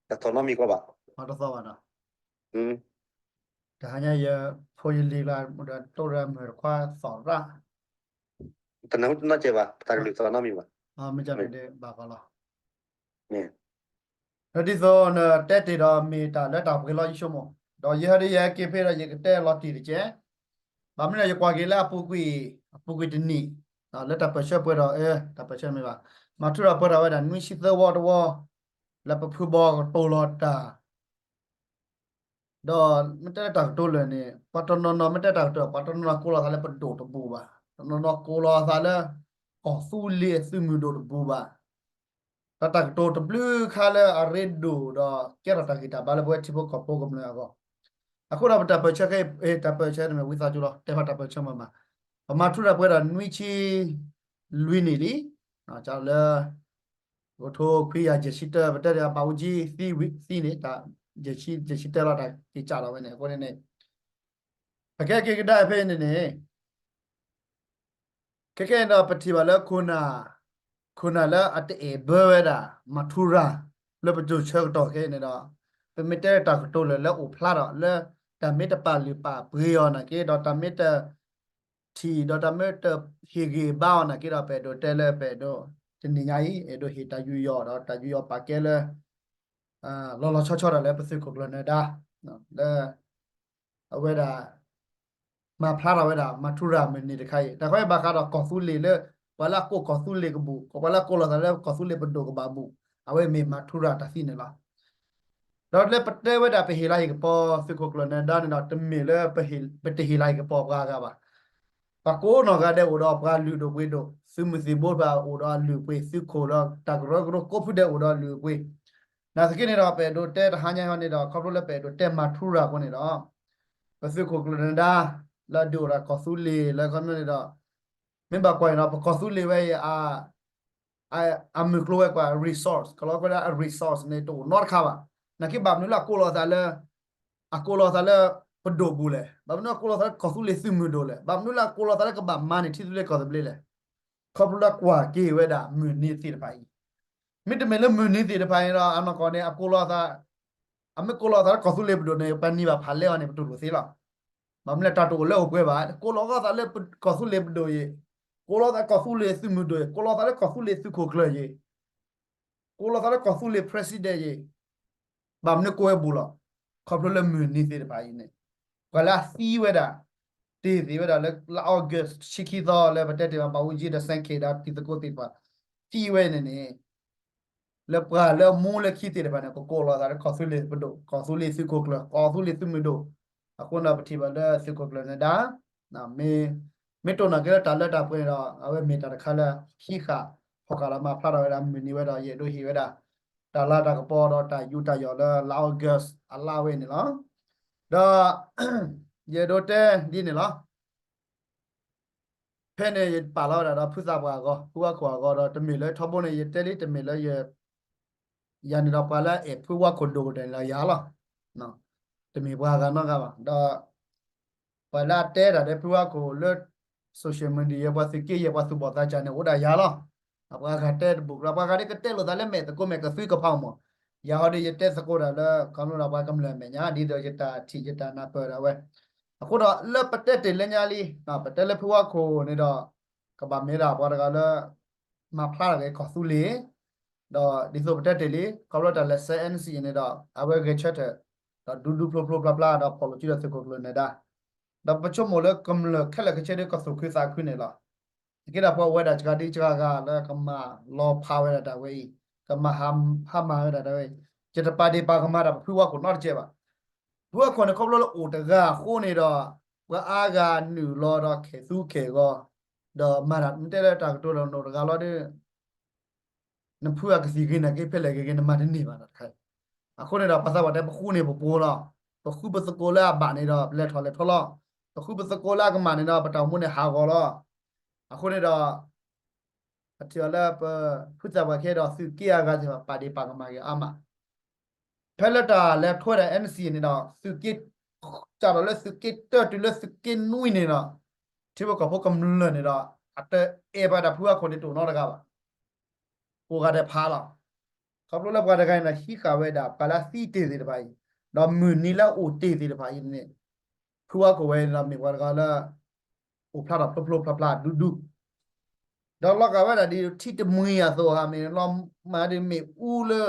တသီၣ်နီတမံၤကီးဘၣ်, တသီၣ်ဘၣ်ဒီး, တဟါညါယဖိယလံၤကျါ ဒီးတိၢ်ရၢမုၢ်တခွါသီၣ်ရၣ်, တနၢ်ဟူတနီၤကဲဘၣ် ပတၢ်ကလုၢ်သီၣ်နီတမံၤဘၣ်, မ့ၢ်ဘၣ်ကီးလီၤ. ဒီးဒ်သိးနတဲတ့ၢ်ဒီးမ့ၢ်တၢ်လၢတၢ်ပှဲၤလီၤယဆိကမိၣ်, ဒီးယဲဒၣ်ယဟဲက့ၤဖဲဒီးယကတဲလီၤတံၢ်တက့ၢ်, ဘၣ်မနုၤဒီးယကွၢ်က့ၤလၢအပူၤကွံာ်, အပူၤကွံာ်တနံၣ်, လၢတၢ်ပၢၢ်ဆၢပှဲၤဒီး အၢ တၢ်ပၢၢ်ဆၢမ့ၢ်ဘၣ်, မၤထူရၤပှဲၤထီၣ်ဝဲဒၣ်နွံဆံသၢဝီတဝီ, လၢပဖုဘီကတိၤလီၤတၢ် ဒီးမ့ၢ်တဲလၢတၢ်ကတိၤလၢာ်န့ၣ် ပှၤတနီၤနီၤမ့ၢ်တဲတၢ်ကတိၤ ပှၤတနီၤနီၤကိးလီၤသးလၢပဒိၣ်တဘူးဘၣ်, တနီၤနီၤကိးလီၤသးလၢ ကီၢ်သူလ့ၤအသုးမုၢ်ဒိၣ်တဘူးဘၣ်, ဒီးတၢ်ကတိၤတဘျုးခါလၢအရ့ဒိၣ်ဒီးကဲထီၣ်တၢ်ဂံၢ်တၢ်ဘါလၢပဝဲထံဖိကီၢ်ဖိကမျၢၢ်အဂီၢ်, အဃိဒီးပတၢ်ပၢၢ်ဆၢခဲအံၤ တၢ်ပၢၢ်ဆၢန့ၣ်မ့ၢ်ဝံသးစူၤလီၤ တဲဖးတၢ်ပၢၢ်ဆၢမ့ၢ်ဘၣ်, ပမၤထူရၤပှဲၤဒီးနွံဆံလွံၢ်နံၣ်လံ, လၢ အိၣ်ထီၣ်ခွံကယၤယဲၢ်ဆံတၢ ပတဲဒီးဘၣ်အူကၠံသံဝံၤသံန့ၣ် တၢ်ယဲၢ်ဆံ ယဲၢ်ဆံတၢလီၤ တၢ်က့ၤစးလီၤဝဲန့ၣ် အဃိန့ၣ်န့ၣ် အကဲက့ၤကဒါဖဲအံၤန့ၣ်န့ၣ် ခဲကဲန့ၣ်ဒီးပထံၣ်ဘၣ်လၢခိၣ်နၢ် ခိၣ်နၢ်လၢအတအဲၣ်ဘၢဝဲဒၣ် မၤထူရၤ လၢပစိၤဆၢကတီၢ်ခဲအံၤန့ၣ်ဒီး ပမ့ၢ်တဲတၢ်ကတိၤလၢာ်လၢအိၣ်ဖျါထီၣ်လၢ တၢ်မ့ၢ်တပာ်လုၢ်ပာ်ပှ့ၤအီၤနာ်က့ ဒီးတၢ်မ့ၢ်တ ထံၣ်ဒီးတၢ်မ့ၢ်တဟ့ၣ်ဂံၢ်ဘါအီၤနာ်က့ဒီး ပအဲၣ်ဒိးတဲလၢပအဲၣ်ဒိး တနံၤညါအံၤ အဲၣ်ဒိးဟ့ၣ်တၢ်ယူးယီၣ်ဒီးတၢ်ယူးယီၣ်ပာ်ကဲလၢ လီၤလီၤဆီဆီတၢ်လၢပသုးခိၣ်ကျၢၢ်နၢၤဒါ လၢ အဝဲဒၣ် မၤဖျါထီၣ်ဝဲဒၣ် မၤထူရၤမုၢ်နံၤတခါအံၤ တၢ်ခီဘၣ်ဃးဒီးကီၢ်သူလ့ၤလၢ ပှၤလၢအကိးကီၢ်သူလ့ၤကဘူၣ် ပှၤလၢအကိးလီၤသးလၢကီၢ်သူလ့ၤပဒိၣ်ကဘၣ်ဘူၣ် အဝဲမ့ၢ်မၤထူရၤတၢ်သံန့ၣ်လီၤ. ဒီးလၢပတဲဝဲဒၣ်ပဟ့ၣ်လၤဟ့ၣ်ကပီၤသုးခိၣ်ကျၢၢ်နၢၤဒါန့ၣ်ဒီး တမ့ၢ်လၢပတဟ့ၣ်လၤဟ့ၣ်ကပီၤပှၤဂၤဘၣ်. ပှၤကိးနီၢ်ဂၤဒဲးအိၣ်ဒီးပှၤလုၢ်ဒိၣ်ပှ့ၤဒိၣ် သုးမုၢ်သံၣ်ဘိတဖၣ်အိၣ်ဒီးအလုၢ်အပှ့ၤ သုးခိၣ်ဒီးတၢ်ကရၢကရိကိးဖုဒဲးအိၣ်ဒီးအလုၢ်အပှ့ၤ နာ်သက့န့ၣ်ဒီး ပအဲၣ်ဒိးတဲတဟါညါဟီန့ၣ်ဒီး ခီဖျိလၢပအဲၣ်ဒိးတဲမၤထူရၤအဃိန့ၣ်ဒီး ပသုးခိၣ်ကျၢၢ်နၢၤဒါ လၢအဒုးအိၣ်ဒီးကီၢ်သူလ့ၤလၢခီဖျိန့ၣ်ဒီး မ့ၢ်ဘၣ်ကွၢ်အံၤဒီး ပကီၢ်သူလ့ၤဝဲအံၤ အမုၢ်ကျိၤဝဲၤကွာ် resource ကလီၤကွဲဒၣ်အ resource န့ၣ် တအိၣ်နီတခါဘၣ်. နာ်က့ဘၣ်မနုၤလၢအကိးလီၤသးလၢ အကိးလီၤသးလၢပဒိၣ်ပူၤလဲၣ်. ဘၣ်မနုၤအကိးလီၤသးလၢကီၢ်သူလ့ၤသုးမုၢ်ဒိၣ်လဲၣ်. ဘၣ်မနုၤလၢအကိးလီၤသးလၢကဘၣ်မၤန့ၢ်ထံသဘျ့ကီၢ်သဘျ့လဲၣ်. ခီဖျိလၢကွၢ်က့ၤဝဲဒၣ်မုၢ်နံၤသ့ၣ်တဖၣ်အံၤ မ့တမ့ၢ်လၢမုၢ်နံၤသ့ၣ်တဖၣ်အံၤဒီး အနီၢ်ကီၢ်န့ၣ် အကိးလီၤသး အမ့ၢ်ကိးလီၤသးလၢကီၢ်သူလ့ၤပဒိၣ်န့ၣ် ပှၤနံၤဘၣ်ဖးလဲအီၤန့ၣ် ပတူၢ်လိာ်သ့လီၤ. ဘၣ်မနုၤလဲၣ် တၢ်တအိၣ်လၢအိၣ်ပှဲၤဘၣ်. ကိးလီၤသးလၢကီၢ်သူလ့ၤပဒိၣ်အံၤ, ကိးလီၤသးကီၢ်သူလ့ၤသုးမုၢ်ဒိၣ်အံၤ, ကိးလီၤသးလၢကီၢ်သူလ့ၤသုးခိၣ်ကျၢၢ်အံၤ ကိးလီၤသးလၢကီၢ်သူလ့ၤ president အံၤ, ဘၣ်မနုၤကိးဝဲဘူးလီၤ. ခီဖျိလၢမုၢ်နံၤသ့ၣ်တဖၣ်အံၤန့ၣ် ပှၤလၢအသံဝဲဒၣ် တ့ၢ်သ့ၣ်ဝဲဒၣ်လၢ လါ August ဆံခံသီလၢပတဲတ့ၢ်ဘၣ် ဘၣ်အူကၠံဒီး စဲၣ်ခ့ၣ်ဒီးတံၤသကိးသ့ၣ်တဖၣ် သံဝဲန့ၣ်န့ၣ် လၢပှၤလၢအမူလၢခံသ့ၣ်တဖၣ်န့ၣ် ကကိးလီၤသးလၢကီၢ်သူလ့ၤပဒိၣ်, ကီၢ်သူလ့ၤသုးခိၣ်ကျၢၢ်, ကီၢ်သူလ့ၤသုးမုၢ်ဒိၣ်, အဃိန့ၣ်ဒီးပထံၣ်ဘၣ်လၢသုးခိၣ်ကျၢၢ်နၢၤဒါ မ့ၢ်တိၢ်နီၣ်က့ၤလၢတၢ်လၢတၢ်ပှဲၤန့ၣ်ဒီး အဝဲမ့ၢ်တၢ်တခါလၢဟံးဃာ် ဖီၣ်ဃာ်ဒီးမၤဖျါထီၣ်ဝဲဒၣ်မုၢ်နံၤဝဲဒီး ယအဲၣ်ဒိးဟ့ၣ်ဝဲဒၣ် တၢ်လၤတၢ်ကပီၤဒီးတၢ်ယူးတၢ်ယီၣ်လၢလါ August အလါဝဲန့ၣ်လီၤ. ဒီး ယအဲၣ်ဒိးတဲဒ်န့ၣ်လီၤ. ဖဲန့ၣ်ယပာ်လီၤဝဲဒၣ်ဒီးဖုသးပှၢ်အဂီၢ်, ဖုဝါခိၣ်အဂီၢ်ဒီး တမ့ၢ်လၢထီဘိန့ၣ် ယတဲလံ တမ့ၢ်လၢယ ယၤန့ၣ်ဒီးပှၤလၢအအဲၣ်ဖုဝါခိၣ်ဒိၣ်ကတၢၢ်န့ၣ်ဒီးယၤလီၤ. တမ့ၢ်ပှၤဂၤနီတဂၤဘၣ်. ဒီး ပှၤလၢအတဲတၢ်ဒီးဖုဝါခိၣ်လၢ social media ယဲ ပှၤသုးက့ယဲ ပှၤသူၣ်ဘီၣ်သးစၢ်န့ၣ် အိၣ်ဒၣ်ယၤလီၤ. ပှၤဂၤတဲတဘူးကလီ ပှၤဂၤဒ်ကတဲလိာ်သးလၢမဲာ်သကိးမဲာ်ကသွံကဖးမၢ်. ယၤဟီဒီးယတဲသကိးတၢ်လၢ ခီဖျိဒီးပှၤကမျၢၢ်အမဲာ်ညါ ဒ်သိးယတၢ်ထံၣ်ယတၢ်နၢ်ပၢၢ်ဒၣ်ဝဲ. အဃိဒီးလၢပတဲတ့ၢ်လၢညါလံ, ပတဲလၢဖုဝါခိၣ်န့ၣ်ဒီး ကဘၣ်မ့ၢ်ဒၣ်ပှၤတဂၤလၢ မၤဖျါထီၣ်က့ၤကီၢ်သူလ့ၤ ဒီးဒ်သိးပတဲတ့ၢ်လံ ခီဖျိတၢ်လဲၤစဲ NCA န့ၣ်ဒီး အဝဲဂဲၤဆၢထၢၣ် ဒီးဒူဒူဖျိဖျိဖျါဖျါ ဒီးဖီၣ်လိာ်စုဒီးသုးခိၣ်ကျၢၢ်နၢၤဒါ ဒီးပဆိကမိၣ်လၢကမျၢၢ်ခဲလၢာ်ခဲဆ့ဒီးကသူၣ်ခုသးခုန့ၣ်လီၤ. နာ်က့ဒီးပှၤအိၣ်ဝဲဒၣ်စှၤဒံစှၤဂၤလၢကမၤလီၤဖးဝဲဒၣ်တၢ်ဝဲအံၤ, ကမၤဟါမၢ်ဝဲဒၣ်တၢ်ဝဲအံၤ, ယတပာ်ဒ့ၣ်ပာ်ကမၣ်တၢ်ပဖုဝါခိၣ်နီတကဲဘၣ်. ဖုဝါခိၣ်န့ၣ်ခီဖျိလၢအိၣ်တဂၤအဃိန့ၣ်ဒီး ပှၤအါဂၤနုာ်လီၤဒီးခဲၣ်သူခဲၣ်ဂီၤ, ဒီးမၤတၢ် နတဲလၢတၢ်ကတိၤလၢနအိၣ်တဂၤလီၤဒီး နဖုအကသံၣ်ဂ့ၤနာ်က့ ဖဲလဲၣ်ဂ့ၤဂ့ၤ နမၤတန့ၢ်ဘၣ်တခါ. အဃိန့ၣ်ဒီး ပှၤသးပှၢ်တဲ ပဃုန့ၢ်ပပှိၤလီၤ. ပဃုပသကိးလၢအဘၣ်န့ၣ်ဒီး ပလဲၤထီၣ်လဲၤထီလီၤ. ပဃုပသကိးလၢအကမၣ်န့ၣ်ဒီး ပတၢ်အိၣ်မူန့ၣ်ဟးဂီၤလီၤ. အဃိန့ၣ်ဒီး ပထံၣ်အီၤလၢပဖုသးပှၢ်ခဲဒီးသုးက့အဂၤသ့ၣ်တဖၣ် ပာ်ဒ့ၣ်ပာ်ကမၣ်က့ၤအါမး ဖဲလၢတၢ်လဲၤထွဲဒီး N C A န့ၣ်ဒီး သုးက့ စးထီၣ်လၢသုးက့တၢတုၤလၢသုးက့နွံန့ၣ်ဒီး ထံဖိကီၢ်ဖိကမျၢၢ်န့ၣ်ဒီး အတအဲၣ်ဘၣ်တၢ်ဖုအခိၣ်န့ၣ်တအိၣ်နီတဂၤဘၣ်. ကိးဂၤဒဲးဖးလီၤ. ခီဖျိလၢပှၤတဂၤန့ၣ်ဒီး ဟံးဃာ်ဝဲဒၣ်ပှၤလၢအသံတ့ၢ်သ့ၣ်တဖၣ်အံၤ, ဒီးမုၢ်နံၤလၢအအိၣ်တ့ၢ်သ့ၣ်တဖၣ်အံၤန့ၣ် ဖုအခိၣ်ဝဲန့ၣ်ဒီးမ့ၢ်ပှၤတဂၤလၢ အိၣ်ဖျါထီၣ်ဖျိဖျိဖျါဖျါဒူဒူ ဒီးလီၤဂာ်ဝဲဒၣ်ဒ်ထံတမှံၤအသိးဧါ, မ့ၢ်လီၤမၢ်ဒ်မ့ၣ်အူလၢ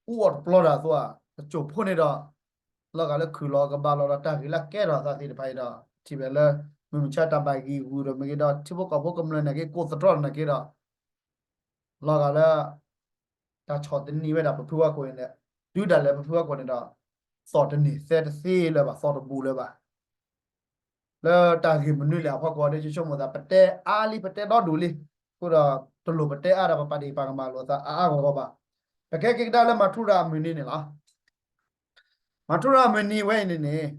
အူအီၣ်တပျီတၢ်အသိးဧါ, တစိၢ်ဖိန့ၣ်ဒီး လီၤဂာ်လၢခုၣ်လီၤကဘၣ်လီၤဒီးတၢ်ဂ့ၢ်လၢကဲထီၣ်အသးသ့ၣ်တဖၣ်အံၤဒီး ထံၣ်ဝဲလၢ မုၢ်မဆါတၢ်ဘၣ်ဂံာ်ဂူာ်ဒီးမ့ၢ်ဂ့ၤဒီး ထံဖိကီၢ်ဖိကမျၢၢ်န့ၣ်က့ ကိးသတြီၣ်န့ၣ်က့ဒီး လီၤဂာ်လၢ တၢ်ဆီၣ်သနံးဝဲဒၣ်ပဖုဝါခိၣ်န့ၣ် တုၤဒၣ်လဲာ်ပဖုဝါခိၣ်န့ၣ်ဒီး သီၣ်တန့ၢ်သဲတသ့လၢၤဘၣ်, သီၣ်တဘူးလၢၤဘၣ်. လၢတၢ်ဂ့ၢ်မနုၤလဲၣ်အဖီခိၣ်ဒီး ယဆိကမိၣ်သး ပတဲအါလံ ပတဲဒီဒူၣ်လံ, အဃိဒီးတလိၣ်ပတဲအါဒီး ပပာ်ဒ့ၣ်ပာ်ကမၣ်လိာ်သးအါအါဂီၢ်ဂီၢ်ဘၣ်. ပကဲက့ၤကဒါလၢမၤထူရၤအမုၢ်နံၤန့ၣ်လီၤ. မၤထူရၤအမုၢ်နံၤဝဲအံၤန့ၣ်န့ၣ်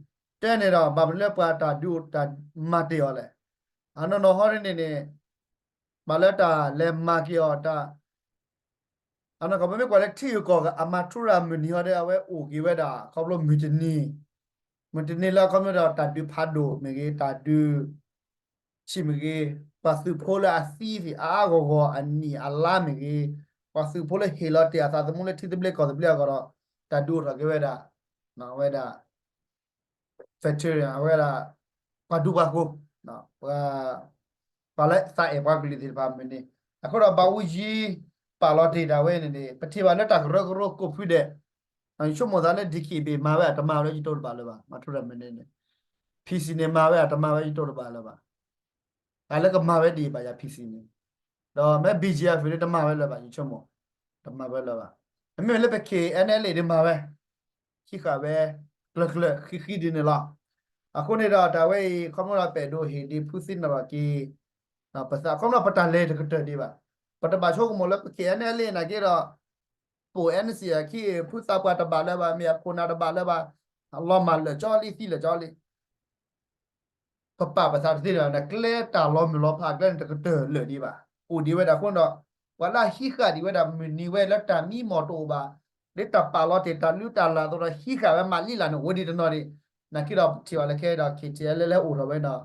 တဲန့ၣ်ဒီး ဘၣ်မနုၤလၢပှၤတၢ်ဒုးတၢ်မၤတ့ၢ်အီၤလဲၣ်. အနီၢ်နီၢ်ဟီဒ်န့ၣ်န့ၣ် ဘၣ်လၢတၢ်လဲၤမၤက့ၤအီၤတၢ် အနီၢ်ကီၢ် ပမ့ၢ်ကွၢ်လၢထံဂုၤကီၢ်ဂၤ အမၤထူရၤမုၢ်နံၤဟီဒီး အဝဲအိၣ်က့ၤဝဲဒၣ် ခီဖျိမုၢ်တနံၤ, မုၢ်တနံၤလၢအခီပညီဒီး တၢ်ဒုးဖးဒိၣ်မ့ၢ်ဂ့ၤ, တၢ်ဒုးဆံးမ့ၢ်ဂ့ၤ, ပှၤသုးဖိလၢအသံသ့ၣ်အါအါဂီၢ်ဂီၢ် အနံၣ်အလါမ့ၢ်ဂ့ၤ, ပှၤသုးဖိလၢဟ့ၣ်လီၤတ့ၢ်အသးသမူလၢထံသဘျ့ကီၢ်သဘျ့အဂီၢ်ဒီး တၢ်ဒုးအိၣ်ထီၣ်က့ၤဝဲဒၣ် ဝဲဒၣ် veteran အဝဲဒၣ် ပှၤဒူပှၤဃိၤ, ပှၤလၢသးအဲၣ်ပှၤကလုာ်သ့ၣ်တဖၣ်မုၢ်နံၤ, အဃိဒီးဘၣ်အူကၠံ ပာ်လီၤတ့ၢ်ဒၣ်ဝဲန့ၣ်န့ၣ် ပထံၣ်ဘၣ်လၢတၢ်ကရၢကရိကိးဖုဒဲး, ယဆိကမိၣ်သးလၢ D K B A မၤဝဲအတမၤဝဲယတိၢ်တဘၣ်လၢၤဘၣ်, မၤထူရၤမုၢ်နံၤန့ၣ်, P C န့ၣ်မၤဝဲအတမၤဝဲယတိၢ်တဘၣ်လၢၤဘၣ်. တၢ်လၢကမၤဝဲဒ်အံၤဘၣ်ယၤ P C န့ၣ်, ဒီးမ့ၢ် B G F န့ၣ် တမၤဝဲလၢၤဘၣ် ယဆိကမိၣ်, တမၤဝဲလၢၤဘၣ်. မ့မ့ၢ်လၢပ K N L A န့ၣ်မၤဝဲ, ဟံးဃာ်ဝဲ ကျၢၤကျၢၤဃံဃံဒ်န့ၣ်လီၤ. အဃိန့ၣ်ဒီး တၢ်ဝဲအံၤ ခီဖျိဒီးပအဲၣ်ဒိးဟ့ၣ်ဒ့ဖုသ့ၣ်နီၣ်ထီၣ်က့ၤ ပသး ခီဖျိပတၢ်လဲၤတကတၢၢ်ဒံးဘၣ်. ပတဘၣ်ဆိကမိၣ်လၢပ K N L A နာ်က့ဒီး ပိာ် N C A အခံ ဖုသးပှၢ်တဘၣ်လၢၤဘၣ်, မ့ၢ်အခိၣ်နၢ်တဘၣ်လၢၤဘၣ်, လီၤမၢ်လၢာ်ကၠီလံ သံလၢာ်ကၠီလံ ပပာ်ပသးတသ့လၢၤဘၣ်န့ၣ် ကျဲတၢ်လီၤမုၢ်လီၤဖးကျဲန့ၣ် တကတၢၢ်လၢာ်ဒံးဘၣ်. အိၣ်ဒံးဝဲဒၣ်အဃိန့ၣ်ဒီး ပှၤလၢအဟံးဃာ်ဒံးဝဲဒၣ်မုၢ်နံၤဝဲလၢတၢ်မံမီၢ်တအိၣ်ဘၣ်, လၢတၢ်ပာ်လီၤတ့ၢ်တၢ်လုၢ်တၢ်လၢ်အသိးဒီး ဟံးဃာ်ဝဲမၤလံလၢ်န့ၣ် အိၣ်ဒံးတနီၤဒံး, နာ်က့ဒီးပထံၣ်ဘၣ်လၢခဲအံၤဒီး K T L လၢအိၣ်ထီၣ်ဝဲဒီး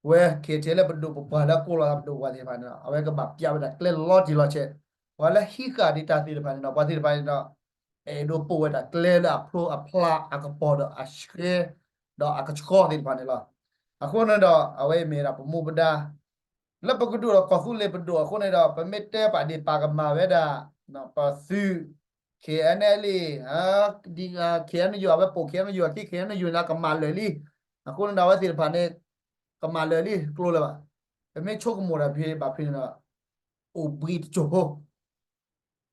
ဝဲ K T L လၢပဒိၣ်ပပှၢ်လၢကိးလီၤသးပဒိၣ်ပပှၢ်သ့ၣ်တဖၣ်န့ၣ်ဒီး အဝဲကဘၣ်ပျးဝဲဒၣ်ကျဲလီၤတံၢ်လီၤဆဲး, ပှၤလၢဟံးဃာ်ဒံးတၢ်သ့ၣ်တဖၣ်န့ၣ်ဒီး ပှၤသ့ၣ်တဖၣ်န့ၣ်ဒီး အဲၣ်ဒိးပိာ်ဝဲဒၣ်ကျဲလၢအဖျိအဖျါအကပီၤဒီးအဆှဲ ဒီးအကဆှီသ့ၣ်တဖၣ်န့ၣ်လီၤ. အဃိန့ၣ်ဒီး အဝဲအံၤမ့ၢ်ဒၣ်ပမူပဒါ လၢပကဒိၣ်ဒီးကီၢ်သူလ့ၤပဒိၣ်အဃိန့ၣ်ဒီး ပမ့ၢ်တဲပာ်ဒ့ၣ်ပာ်ကမၣ်ဝဲဒၣ် ပသုး K N L A, ဒ် K N U အဝဲပိာ် K N U အခံ K N U န့ၣ်ကမၣ်လၢာ်လံ. အဃိန့ၣ်ဒီး အဝဲသ့ၣ်တဖၣ်န့ၣ် ကမၣ်လၢာ်လံ ကျိလၢၤဘၣ်. ပမ့ၢ်ဆိကမိၣ်တၢ်ဖဲဘၣ်ဖဲန့ၣ်ဒီး အိၣ်ဘှံးတစိၢ်ဖိ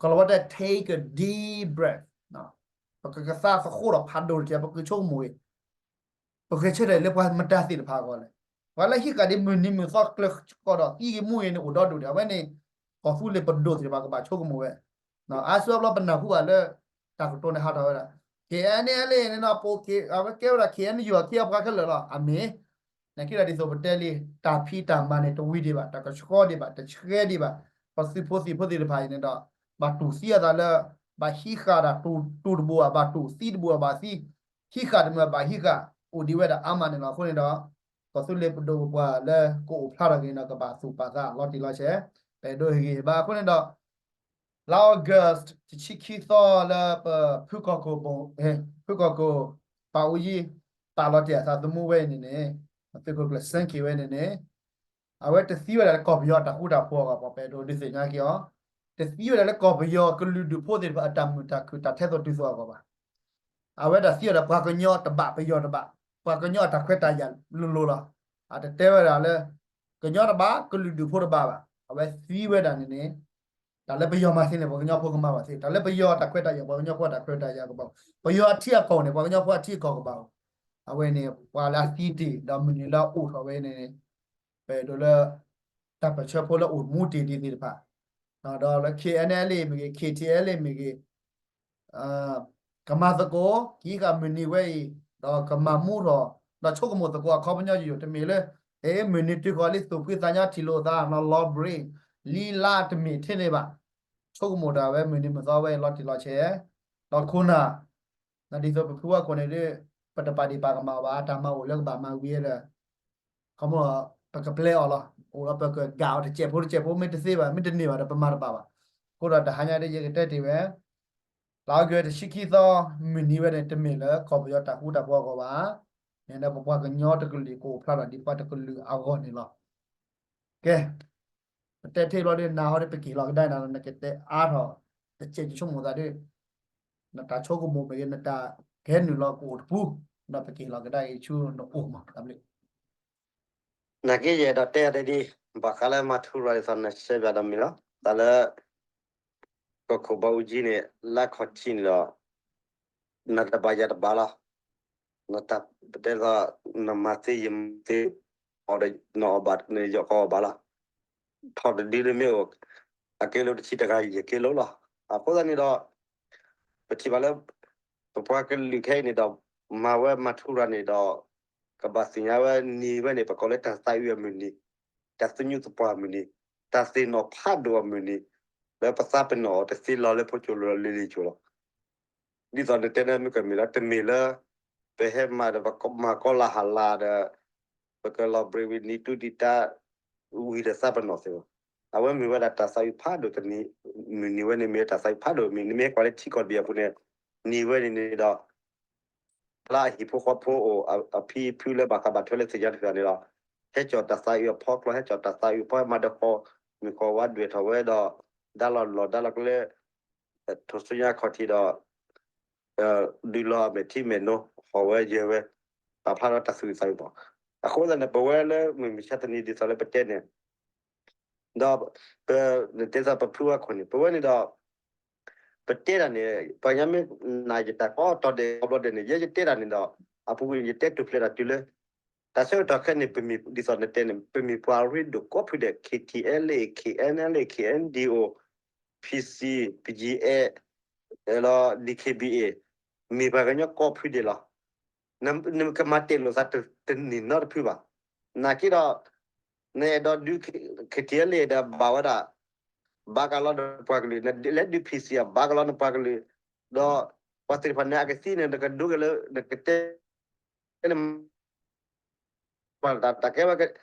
ကလီၤဝဲတဲ take a deep breath, ပကကသါသဃိးဒီးဖးဒိၣ်တက့ၢ် ပကဆိကမိၣ်ဂ့ၤ, ပဂဲၤဆၢထၢၣ်လၢပှၤမတၤသ့ၣ်တဖၣ်အဂီၢ်လဲၣ်. ပှၤလၢဟံးဃာ်ဒံးမုၢ်နံၤမုၢ်သီကျၢၤကီၢ်ဒီးသံဂ့ၤမူဂ့ၤန့ၣ် အိၣ်ဒီဒူၣ်ဒံး အဝဲန့ၣ် ကီၢ်သူလ့ၤပဒိၣ်သ့ၣ်တဖၣ်ကဘၣ်ဆိကမိၣ်ဝဲ အါစုအါဘျီပနၢ်ဟူဘၣ်လၢ တၢ်ကတိၤန့ၣ်ဟးထီၣ်ဝဲဒၣ် K N L A န့ၣ်ဒီး ပိာ် အဝဲကဲဝဲဒၣ် K N U အခံအပှၤခဲလၢာ်လီၤ. အမ့ၢ် နာ်က့ဒီးဒ်သိးပတဲလံ တၢ်ဖံးတၢ်မၤန့ၣ် တဝံၤဒံးဘၣ်, တကဆှီဒံးဘၣ်, တဆှဲဒံးဘၣ်. ပသုးဖိသံၣ်ဖိသ့ၣ်တဖၣ်အံၤန့ၣ်ဒီး ဘၣ်တူၢ်သံအသးလၢ ဘၣ်ဟံးဃာ်ဒၣ်တူၢ်တဘူးဘၣ်, ဘၣ်တူၢ်သံတဘူးဘၣ်, ဘၣ်သံ ဟံးဃာ်တမုာ်ဘၣ်ဟံးဃာ် အိၣ်ဒံးဝဲဒၣ်အါမးန့ၣ်လီၤ. အဃိန့ၣ်ဒီး ကီၢ်သူလ့ၤပဒိၣ်ပပှၢ်လၢကအိၣ်ဖျါထီၣ်က့ၤန့ၣ်ဒီး ကဘၣ်သူၣ်ပာ်သးလီၤတံၢ်လီၤဆဲး ပအဲၣ်ဒိးဟ့ၣ်ဂံၢ်ဟ့ၣ်ဘါ. အဃိန့ၣ်ဒီး လါ August တဆံခံသီလၢပဖုကီၢ်ကိၣ် ဖုကီၢ်ကိၣ် ပၢ်အူယံ ပာ်လီၤတ့ၢ်အသးသမူဝဲအံၤန့ၣ်န့ၣ် သုးခိၣ်ကျၢၢ်စၢက့ၤဝဲန့ၣ်န့ၣ် အဝဲတသံဝဲဒၣ်လၢကီၢ်ပယီၤအတၢ်ဃူတၢ်ဖိးအဂီၢ် ပှၤပအဲၣ်ဒိးဒုးသ့ၣ်ညါက့ၤအီၤ, တသံဝဲဒၣ်လၢကီၢ်ပယီၤကလုာ်ဒူၣ်ဖိသ့ၣ်တဖၣ်အတၢ်မုာ်တၢ်ခုၣ်တၢ်ထဲသိးတုၤသိးအဂီၢ်ဘၣ်. အဝဲဒၣ်သံဝဲဒၣ်ပှၤကညီတဘၣ်ပယီၤတဘၣ်, ပှၤကညီအတၢ်ခွဲးတၢ်ယာ်လိၤလိၤလီၤ. အတတဲဝဲဒၣ်လၢ ကညီတဘၣ် ကလုာ်ဒူၣ်ဖိတဘၣ်ဘၣ်. အဝဲသံဝဲဒၣ်န့ၣ်န့ၣ် တၢ်လၢပယီၤမၤသ့န့ၣ် ပှၤကညီဖိကမၤဘၣ်သ့, တၢ်လၢပယီၤတၢ်ခွဲးတၢ်ယာ် ပှၤကညီဖိအတၢ်ခွဲးတၢ်ယာ်ကဘၣ်, ပယီၤအထံအကီၢ်န့ၣ် ပှၤကညီဖိအထံအကီၢ်ကဘၣ်. အဝဲန့ၣ် ပှၤလၢအသံတ့ၢ်ဒီးမုၢ်နံၤလၢအအိၣ်ထီၣ်ဝဲန့ၣ် ပအဲၣ်ဒိးလၢ တၢ်ပၢၢ်ဆၢဖိလၢအိၣ်မူတ့ၢ်ဒံးသ့ၣ်တဖၣ်, ဒီးလၢ K N L A မ့ၢ်ဂ့ၤ K T L A မ့ၢ်ဂ့ၤ ကမၤသကိး ကဟံးဃာ်မုၢ်နံၤဝဲအံၤ ဒီးကမၤမူထီၣ် ဒီးဆိကမိၣ်သကိးအခီပညီယိာ်ယိာ် တမ့ၢ်လၢ အဲ မုၢ်နံၤတုၤဃီၤလံ သူၣ်ဖှံသးညီထံၣ်လိာ်သး လီၤဘြ့ လံလါတမ့ၢ်ထဲန့ၣ်ဘၣ်. ဆိကမိၣ်တၢ်ဝဲမုၢ်နံၤမုၢ်သီဝဲလီၤတံၢ်လီၤဆဲး, ဒီးခိၣ်နၢ် ဒ်သိးပဖုဝဲခိၣ်န့ၣ်ဒီး ပတပာ်ဒံးပာ်ကမၣ်ဘၣ် တၢ်မၤအိၣ်လၢကဘၣ်မၤဝံၤဒီး ခီမီ ပကပျဲအီၤလီၤ. အိၣ်ဒီးပကဂာ်အီၤတစဲးဖိတစဲးဖိ မ့ၢ်တသ့ဘၣ် မ့ၢ်တန့ၢ်ဘၣ်ဒီး ပမၤတဘၣ်ဘၣ်. အဃိဒီးတဟါညါဒ်ယကတဲတ့ၢ်ဝဲ လါအီကူးတဆံခံသီ မုၢ်နံၤဝဲန့ၣ် တမ့ၢ်လၢကီၢ်ပယီၤတၢ်ဃူတၢ်ဖိးအဂီၢ်ဘၣ်. မ့ၢ်လၢပပှၤကညီတကလုာ်ကအိၣ်ဖျါထီၣ်ဒ်ပှၤတကလုာ်အဂီၢ်န့ၣ်လီၤ. ကဲ, ပတဲထဲဘျီဒီး နၤဟီဒီး ပက့ၤလီၤကဒါနၤ နကတဲအါထီၣ် တစဲးဆိကမိၣ်သးဒီး နတၢ်ဆိကမိၣ်မ့ၢ်ဂ့ၤ နတၢ်ကဟဲနုာ်လီၤကအိၣ်တပူၤ, ဒီးပက့ၤလီၤကဒါက့ၤဆူနအိၣ်မး တၢ်ဘျုး. နာ်က့ယအဲၣ်ဒိးတဲအီၤဒ်အံၤ, ဘၣ်ဃးလၢမၤထူရၤဒ်သိးနရှဲပၠးဒီးမ့ၢ်လီၤ. တၢ်လၢ ကီၢ်ခိၣ်ဘီအူကၠံန့ၣ် လၢခီၣ်ထံးန့ၣ်ဒီး နတဘၣ်ယၤတဘၣ်လီၤ. နတၢ်ပတဲသိး နမၤသ့ယမၤသ့, အီၣ်ဒီးနအီၣ်ဘၣ် နယီၢ်ကအီၣ်ဘၣ်လီၤ. ထီၣ်တဒုလၢမ့ၢ်အိၣ် အကဲလိာ်တဆံးတဂၤ ယကဲလိာ်လီၤ. အဃိသတးန့ၣ်ဒီး ပထံၣ်ဘၣ်လၢ ပပှၤကလုာ်ခဲအံၤန့ၣ်ဒီး မၤဝဲမၤထူရၤန့ၣ်ဒီး ကဘၣ်သ့ၣ်ညါဝဲနံၤဝဲန့ၣ် ပကိးလၢတၢ်သးအုးအမုၢ်နံၤ, တၢ်သညူးသပှၢ်အမုၢ်နံၤ, တၢ်သ့ၣ်နီၣ်ဖးဒိၣ်အမုၢ်နံၤ, လၢပသးပ့ၤနီၣ်အီၤတသ့လီၤလၢဖိကၠိလီၤလၢလံာ်ကၠိလီၤ. ဒ်သိးနတဲန့ၣ်မ့ၢ်ကမ့ၢ်လၢ တမ့ၢ်လၢ ပဟဲမၤဒီးပမၤကီလၢ်ဟးလၢ်ဒီး ပကလီၤဘှံးဝံၤနံၤတူၢ်ဒံးတၢ် ဝံၤဒီးသးပ့ၤနီၣ်သ့လီၤ. အဝဲမ့ၢ်ဝဲဒၣ်တၢ်သးအုးဖးဒိၣ်တနံၤ, မုၢ်နံၤဝဲန့ၣ်မ့ၢ်တၢ်သးအုးဖးဒိၣ်မုၢ်နံၤ မ့ၢ်ဟဲကွၢ်လၢထံကီၢ်တဘ့ၣ်အပူၤန့ၣ် နံၤဝဲန့ၣ်န့ၣ်ဒီး လၢအဟံၣ်ဖိဃီဖိအိၣ် အဖံအဖုလၢဘၣ်ဃးဘၣ်ထွဲလၢသ့ၣ်ညါတဖၣ်န့ၣ်ဒီး ဟဲကၠီၣ်တၢ်သးအုးအဖီကျီ ဟဲကၠီၣ်တၢ်သးအုးဖီ ဟဲမၤဒီးဃီ မုၢ်ဃီဝါဒွဲၣ်ထီၣ်ဝဲဒီး ဒါလီၤလီၢ်ဒါလီၤကျဲ ထိၣ်စုညါခီၣ်ထံးဒီး ဒုးလီၤအမဲာ်ထံမဲာ်နိ ဟီၣ်ဝဲယၢၤဝဲ ပာ်ဖျါထီၣ်တၢ်သူၣ်အုးသးအုးဘၣ်. အဃိသတးန့ၣ် ပဝဲလၢမုၢ်မဆါတနံၤဒ်သိးလၢပတဲန့ၣ် ဒီး နတဲသးပဖုဝဲခိၣ်န့ၣ် ပဝဲန့ၣ်ဒီး ပတဲတၢ်န့ၣ် ပှၤကညီမ့ၢ်နာ်ယတၢ်ကီတီၤဒဲးကီဘျီဒဲးန့ၣ် ယဲယတဲတၢ်န့ၣ်ဒီး အပူၤကွံာ်ယတဲတူၢ်ဖျဲးတၢ်တုၤလၢ တၢ်ဆၢကတီၢ်ခဲအံၤန့ၣ် ပမ့ၢ်ဒ်သိးနတဲန့ၣ် ပမ့ၢ်ပှၤရ့ဒိၣ်ကိးဖုဒဲး K T L A, K N L A, K N D O, P C, P G F လီၤ D K B A မ့ၢ်ပှၤကညီကိးဖုဒဲးလီၤ. နကမၤတဲာ်လိာ်သးတန့ၢ်နီတဖုဘၣ်. နာ်က့ဒီး နအဲၣ်ဒိးဒုး K T L A ဒီးဘၣ်ဝဲဒၣ် ဘၣ်ကလီနပှၤကလုာ်, နလဲၤဒုး P C အဘၣ်ကလီနပှၤကလုာ်, ဒီးပှၤသ့ၣ်တဖၣ်န့ၣ် အကသံန့ၣ် နကဒိက့ၤလၢ နကတဲ တၢ်ကဲဝဲ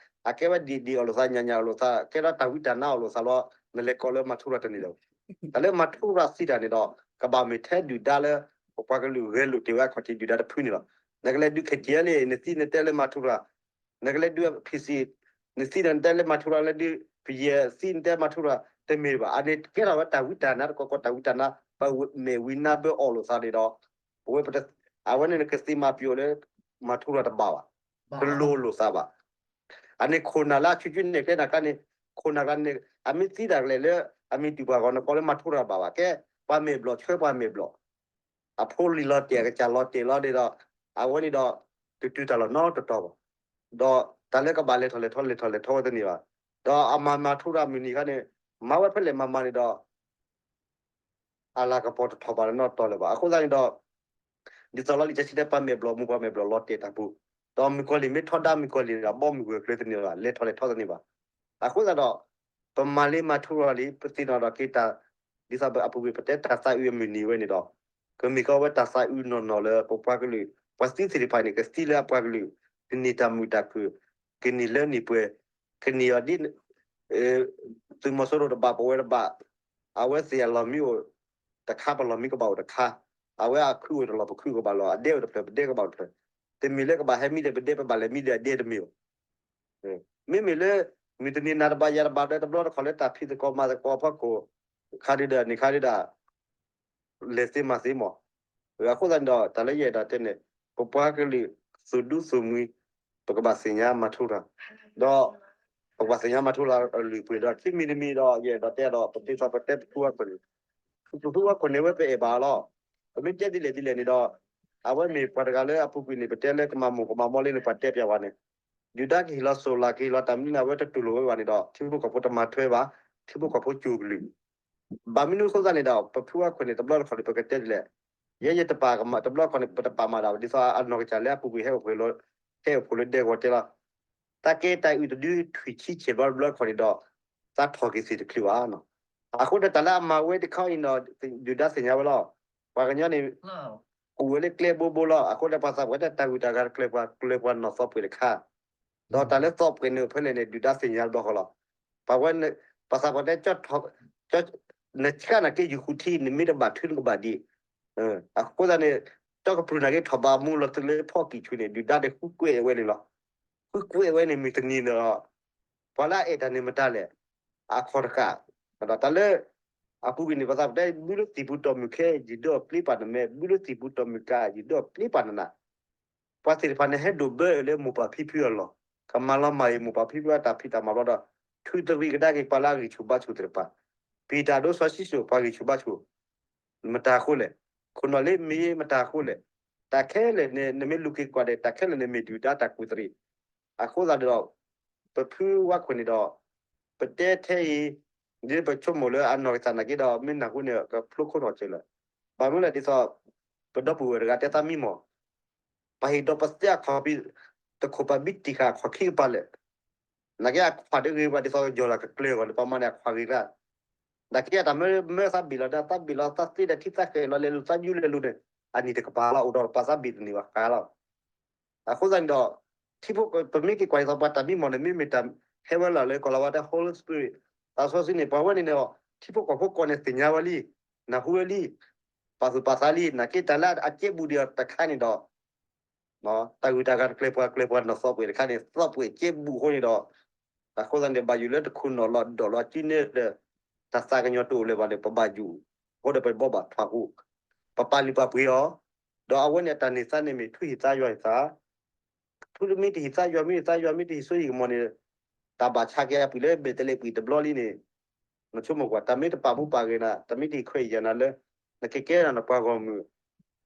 အကဲဝဲဒ်ဒ်အီၤလိာ်သး ညါညါအီၤလိာ်သး ကဲထီၣ်တၢ်ဝံတၢ်နါအီၤလိာ်သးလီၤ. နလဲၤကိးလၢမၤထူရၤတန့ၢ်ဒီး တၢ်လၢမၤထူရၤသံတၢ်န့ၣ်ဒီး ကဘၣ်မ့ၢ်ထဲဒုၣ်ဒါလၢ ပပှၤကလုာ်ဂဲၤလိာ်တ့ၢ်ဝဲအခီၣ်ထံးဒုၣ်ဒါတဖုန့ၣ်လီၤ. နကလဲၤဒုး K T L A နသံနတဲလၢမၤထူရၤ, နကလဲၤဒုး P C နသံဒီးနတဲလၢမၤထူရၤ လဲၤဒုး P G သံနတဲမၤထူရၤ တမ့ၢ်ဘၣ်. အန့ၣ်ကဲထီၣ်ဝဲတၢ်ဝံတၢ်နါတကီကီ တၢ်ဝံတၢ်နါ ပမဲာ်ဝံနါဘၢအီၤလိာ်သးန့ၣ်ဒီး ပဝဲ အဝဲန့ၣ်နကသ့မၤပျီလၢ မၤထူရၤတဘၣ်ဘၣ်, တလိၤလိာ်သးဘၣ်. အန့ၣ်ခိၣ်နၢ်လၢအဆူၣ်ဆူၣ်န့ၣ်ကျဲနၤကျါန့ၣ် ခိၣ်နၢ်ကျါန့ၣ် အမ့ၢ်သံတၢ်ကလဲာ်လၢ အမ့ၢ်တုၤပှၤဂီၢ်နကိးလၢမၤထူရၤဘၣ်ဘၣ် ကဲ ပှၤမဲာ်ဘျီၣ်ဆှၢပှၤမဲာ်ဘျီၣ် အဖိလံၤလီၤတဲာ် အကစၢ်လီၤတဲာ်လီၤဒီး အဝဲန့ၣ်ဒီး တတုၤတၢ်လီၢ်နီတတီၤဘၣ်. ဒီးတၢ်လၢကဘၣ်လဲၤထီၣ်လဲၤထီလဲၤထီၣ်လဲၤထီဝဲတန့ၢ်ဘၣ်. ဒီးအမၤမၤထူရၤမုၢ်နံၤခါန့ၣ် မၤဝဲဖဲလဲၣ်မၤမၤန့ၣ်ဒီး အလၤကပီၤတထီၣ်ဘၣ်နီတတီၤလၢၤဘၣ်. အဃိသတးန့ၣ်ဒီး ဒ်သိးလီၤလံာ်စီဆှံတဲ ပှၤမဲာ်ဘျီၣ်မူပှၤမဲာ်ဘျီၣ်လီၤတဲာ်တၢ်ပူၤ, ဒီးမုၣ်ကီၤလံၢ်မ့ၢ်ထီဒါမုၣ်ကီၤလံၢ်ဒီး ဘီမုၢ်ဂၢၢ်ကျၢၤတန့ၢ်ဘၣ် လဲၤထီၣ်လဲၤထီတန့ၢ်ဘၣ်. အဃိသတးဒီး ပမၤလံမၤထူရၤလံ ပသ့ၣ်နီၣ်ဒီးက့ၤတၢ် ဒ်သိးအပူၤကွံာ်ပတဲတၢ်သးအုးအမုၢ်နံၤဝဲန့ၣ်ဒီး ကမ့ၢ်ကီဝဲတၢ်သးအုးနီၢ်နီၢ်လၢပပှၤကလုာ် ပှၤသံသ့ၣ်တဖၣ်န့ၣ် ကသံလၢအပှၤကလုာ် ကန့ၢ်တၢ်မုာ်တၢ်ခုၣ် ကန့ၢ်လၢန့ၢ်ပှဲၤ ကန့ၢ်အီၤဒ် သုးမီၤစိရိၤတဘၣ် ပဝဲတဘၣ် အဝဲသ့ၣ်အလီၢ်မံအိၣ်တခါ ပလီၢ်မံကဘၣ်အိၣ်တခါ, အဝဲအခုၣ်အိၣ်တလီၢ် ပခုၣ်ကဘၣ်လီၢ် အဒဲအိၣ်တဖျၢၣ် ပဒဲကဘၣ်အိၣ်တဖျၢၣ်, တမ့ၢ်လၢကဘၣ်ဟဲမံဒီးပဒဲ ပဘၣ်လဲၤမံဒီးအဒဲတမ့ၢ်ဘၣ်. မ့မ့ၢ်လၢ မုၢ်တနံၤနၤတဘၣ်ယၤတဘၣ်ဒီး တဘျီတခီၣ်လၢတၢ်ဖံးသကိးမၤသကိးအဖီခိၣ် ခါဒုဒီးန့ၣ်ခါဒုဒီး လဲၤသ့မၤသ့မီၢ်. အဃိသတးန့ၣ်ဒီး တၢ်လၢယအဲၣ်ဒိးတဲန့ၣ် ပပှၤကလုာ်သူၣ်ဒူသူၣ်မှံ ပကဘၣ်သ့ၣ်ညါမၤထူရၤ ဒီး ပကဘၣ်သ့ၣ်ညါမၤထူရၤအလုၢ်အပှ့ၤဒီး ခံမံၤတမံၤဒီး ယအဲၣ်ဒိးတဲဒီး ပဒ်သိးပတဲပဖုဝဲခိၣ်န့ၣ် ပဖုဝဲခိၣ်န့ၣ်ဝဲပအဲၣ်ဘၣ်လီၤ. ပမ့ၢ်တဲဒ်လဲၣ်ဒ်လဲၣ်န့ၣ်ဒီး အဝဲမ့ၢ်ပှၤတဂၤလၢအပူၤကွံာ်န့ၣ် ပတဲလၢကမၤမိၢ်ကမၤမီၢ်လၢန့ၣ်ပှၤတဲပျးဝဲန့ၣ် ဒုၣ်ဒါကဟ့ၣ်လီၤစိၢ်လး ကဟ့ၣ်လီၤတၢ်မနုၤန့ၣ် အဝဲတတူၢ်လိာ်ဝဲဘၣ်န့ၣ်ဒီး ထံဖိကီၢ်ဖိတမၤထွဲဘၣ်, ထံဖိကီၢ်ဖိစူၢ်ကလုၢ် ဘၣ်မနုၤအဃိသတးန့ၣ်ဒီး ပဖုဝဲခိၣ်န့ၣ် တဘျီတခီၣ်န့ၣ် ပကတဲဒ်လဲၣ်, ယဲယတပာ်ကမၣ် တဘျီတခီၣ်န့ၣ် ပတပာ်မၤဒၣ် ဒ်သိးအနီၢ်ကစၢ်လၢအပူၤကွံာ်ဟဲအိၣ်ဖှိၣ်လီၤ ဟဲအိၣ်ဖှိၣ်လၢဒဲကဝီၤတဲလီၤ. တၢ်ကဲတၢ်အုၣ်တဒုထွံၣ်ဆံဆဲးဘျီတဘျီတခီၣ်န့ၣ်ဒီး တၢ်ထီၣ်က့ၤသ့ၣ်တချုးဘၣ်နီၤ. အဃိဒီးတၢ်လၢအမၤဝဲတခါအံၤနီၤ ဒုၣ်ဒါသ့ၣ်ညါဝဲလီၤ. ပှၤကညီန့ၣ် အိၣ်ဝဲလၢကျဲဘိဘိလီၤ. အဃိဒီးပှၤသးပှၢ်တဲတၢ်ဂုၤတၢ်ဂၤတကျၢၤပှၤ ကျၢၤပှၤနီၢ်သီပှဲၤတခါ ဒီးတၢ်လၢသီပှဲၤန့ၣ်ဖဲလဲၣ်န့ၣ် ဒုၣ်ဒါသ့ၣ်ညါဘျီဃီလီၤ. ပှၤဝဲ ပှၤသးပှၢ်တဲ နဆှၢနၤက့ယူၤဃုထံ နမ့ၢ်တဘၣ်ထုနကဘၣ်ဒံး. အဃိသတးန့ၣ် ကၠီကပြုၢ်နာ်က့ထီၣ်ဘးမူလီၤသုးလၢဖီၣ်ကံၢ်ဆူၣ်န့ၣ် ဒုၣ်ဒါန့ၣ်ဃုကွဲးဝဲန့ၣ်လီၤ. ဃုကွဲးဝဲန့ၣ်မုၢ်တနံၤန့ၣ်ဒီး ပှၤလၢအအဲၣ်တၢ်န့ၣ်မတၤလဲၣ် အခီၣ်တဃၣ် ဒီးတၢ်လၢ အပူၤကွံာ်န့ၣ် ပှၤသးပှၢ်တဲ ဘုလၢသံၣ်ပူၤတီၢ်မုၢ်ခဲ ယဒုးအီၣ်ပျ့ၤပာ်နမဲာ် ဘုလၢသံၣ်ပူၤတီၢ်မုၢ်ကၣ် ယဒုးအီၣ်ပျ့ၤပာ်နနၢ် ပှၤသ့ၣ်တဖၣ်န့ၣ်ဟဲဒိၣ်ဘၢအၢၣ်လၢမိၢ်ပၢ်ဖံဖုအလီၢ် ကမၤလီၤမၢ်အံၤမိၢ်ပၢ်ဖံဖုအတၢ်ဖံးတၢ်မၤဘျီဒီး ထုးတရံးကဒါက့ၤပှၤလၢအဂံၢ်ဆူၣ်ဘါဆူၣ်သ့ၣ်တဖၣ် ပံၢ်တၢ်ဒိစီဆှံစိၣ် ပှၤဂံၢ်ဆူၣ်ဘါဆူၣ် မတၤအဃိလဲၣ် ခိၣ်နီၣ်လ့မ့ၢ်မတၤအဃိလဲၣ် တၢ်ခဲလၢာ်န့ၣ် နမ့ၢ်လူၤက့ၤကွၢ်ဒီး တၢ်ခဲလၢာ်န့ၣ်မ့ၢ်ဒုၣ်ဒါတၢ်ကူၣ်သရံး အဃိသတးဒီး ပဖုဝဲခိၣ်န့ၣ်ဒီး ပတဲထဲအံၤ ဒ်ပဆိကမိၣ်လၢအနီၢ်ကစၢ်နာ်က့ဒီး မ့ၢ်နၢ်ဟူန့ၣ် ကဖျိခိၣ်ထီၣ်စၢၤလၢၤ ဘၣ်မနုၤလဲၣ်ဒ်သိး ပဒီပုၢ်ဝဲၢ်တဂၤတဲသးမံမီၢ် ပဟ့ၣ်ဒီးပသ့အခီၣ်ဖံး တခိၣ်ပဘံတံၢ်ဃာ်အခီၣ်ခံကပၤလဲၣ် နာ်က့အခွါဒ်ဂ့ၤဝဲဒ်သိးကယီၤလီၤကကျၢၤဂီၤန့ၣ် ပမၤန့ၣ်အခွါဂ့ၤကျါ နာ်က့အတၢ်မၢမၢသးဘ့ၣ်လီၤဒီး သးဘ့ၣ်လီၤသးသ့ဒီးထံသးဃဲၤလီၤလဲၤလူၤသးယူလဲၤလူၤန့ၣ် အနံၣ်တကပၤလီၤ အိၣ်ဒီးပှၤသးဘ့ၣ်တန့ၢ်ဘၣ်ဃးလီၤ အဃိသတးန့ၣ်ဒီး ထံဖိကီၢ် ပမ့ၢ်က့ၤကွၢ်ဒ်သိးပှၤတၢ်မံမီၢ်န့ၣ် မ့မ့ၢ်တၢ်ဟဲဝဲလီၤလၢကီၢ်လီၤဝါတဲ Holy Spirit သးစီဆှံန့ၣ် ပှၤဝဲန့ၣ်န့ၣ်ဒီး ထံဖိကီၢ်ဖိကီၢ်န့ၣ်သ့ၣ်ညါဝဲလံ နၢ်ဟူဝဲလံ ပာ်သူၣ်ပာ်သးလံ နာ်က့တၢ်လၢအကဲဘူးဒံးအီၤတခါန့ၣ်ဒီး တၢ်ဂုၤတၢ်ဂၤတကျၢၤပှၤကျၢၤပှၤနီၢ်သီပှဲၤတခါန့ၣ် သီပှဲၤကဲဘူးအဃိန့ၣ်ဒီး အဃိသတးန့ၣ် ဘၣ်ယိၣ်လၢတခိၣ်နီၣ်လီၤဒိးလီၤစုန့ၣ်ဒီး တၢ်သးကညီၤတအိၣ်လၢၤဘၣ်န့ၣ် ပဘၣ်ယိၣ် အဃိဒီးပဘီဘၣ်ထွးဃိ ပပာ်လုၢ်ပာ်ပှ့ၤအီၤ ဒီးအဝဲန့ၣ်အတၢ်န့ၢ်သါန့ၣ်မ့ၢ်ထူဟံၣ်သါယွၤဟံၣ်သါ ထူမ့ၢ်တဟံၣ်သါယွၤမ့ၢ်တဟံၣ်သါယွၤမ့ၢ်တဟံၣ်စိဟံၣ်ကမီၤန့ၣ် တၢ်ဘၣ်ဆါက့ၤအပုၢ်လၢဘဲၣ်တလ့ပှံၤတဘျီလံန့ၣ် နဆိကမိၣ်ကွၢ် တၢ်မ့ၢ်တပာ်မူပာ်ဂဲၤနၤ တၢ်မ့ၢ်တဟ့ၣ်ခွဲးယာ်နၤလၢ နကကဲနၤနပှၤဂီၢ်မုၢ်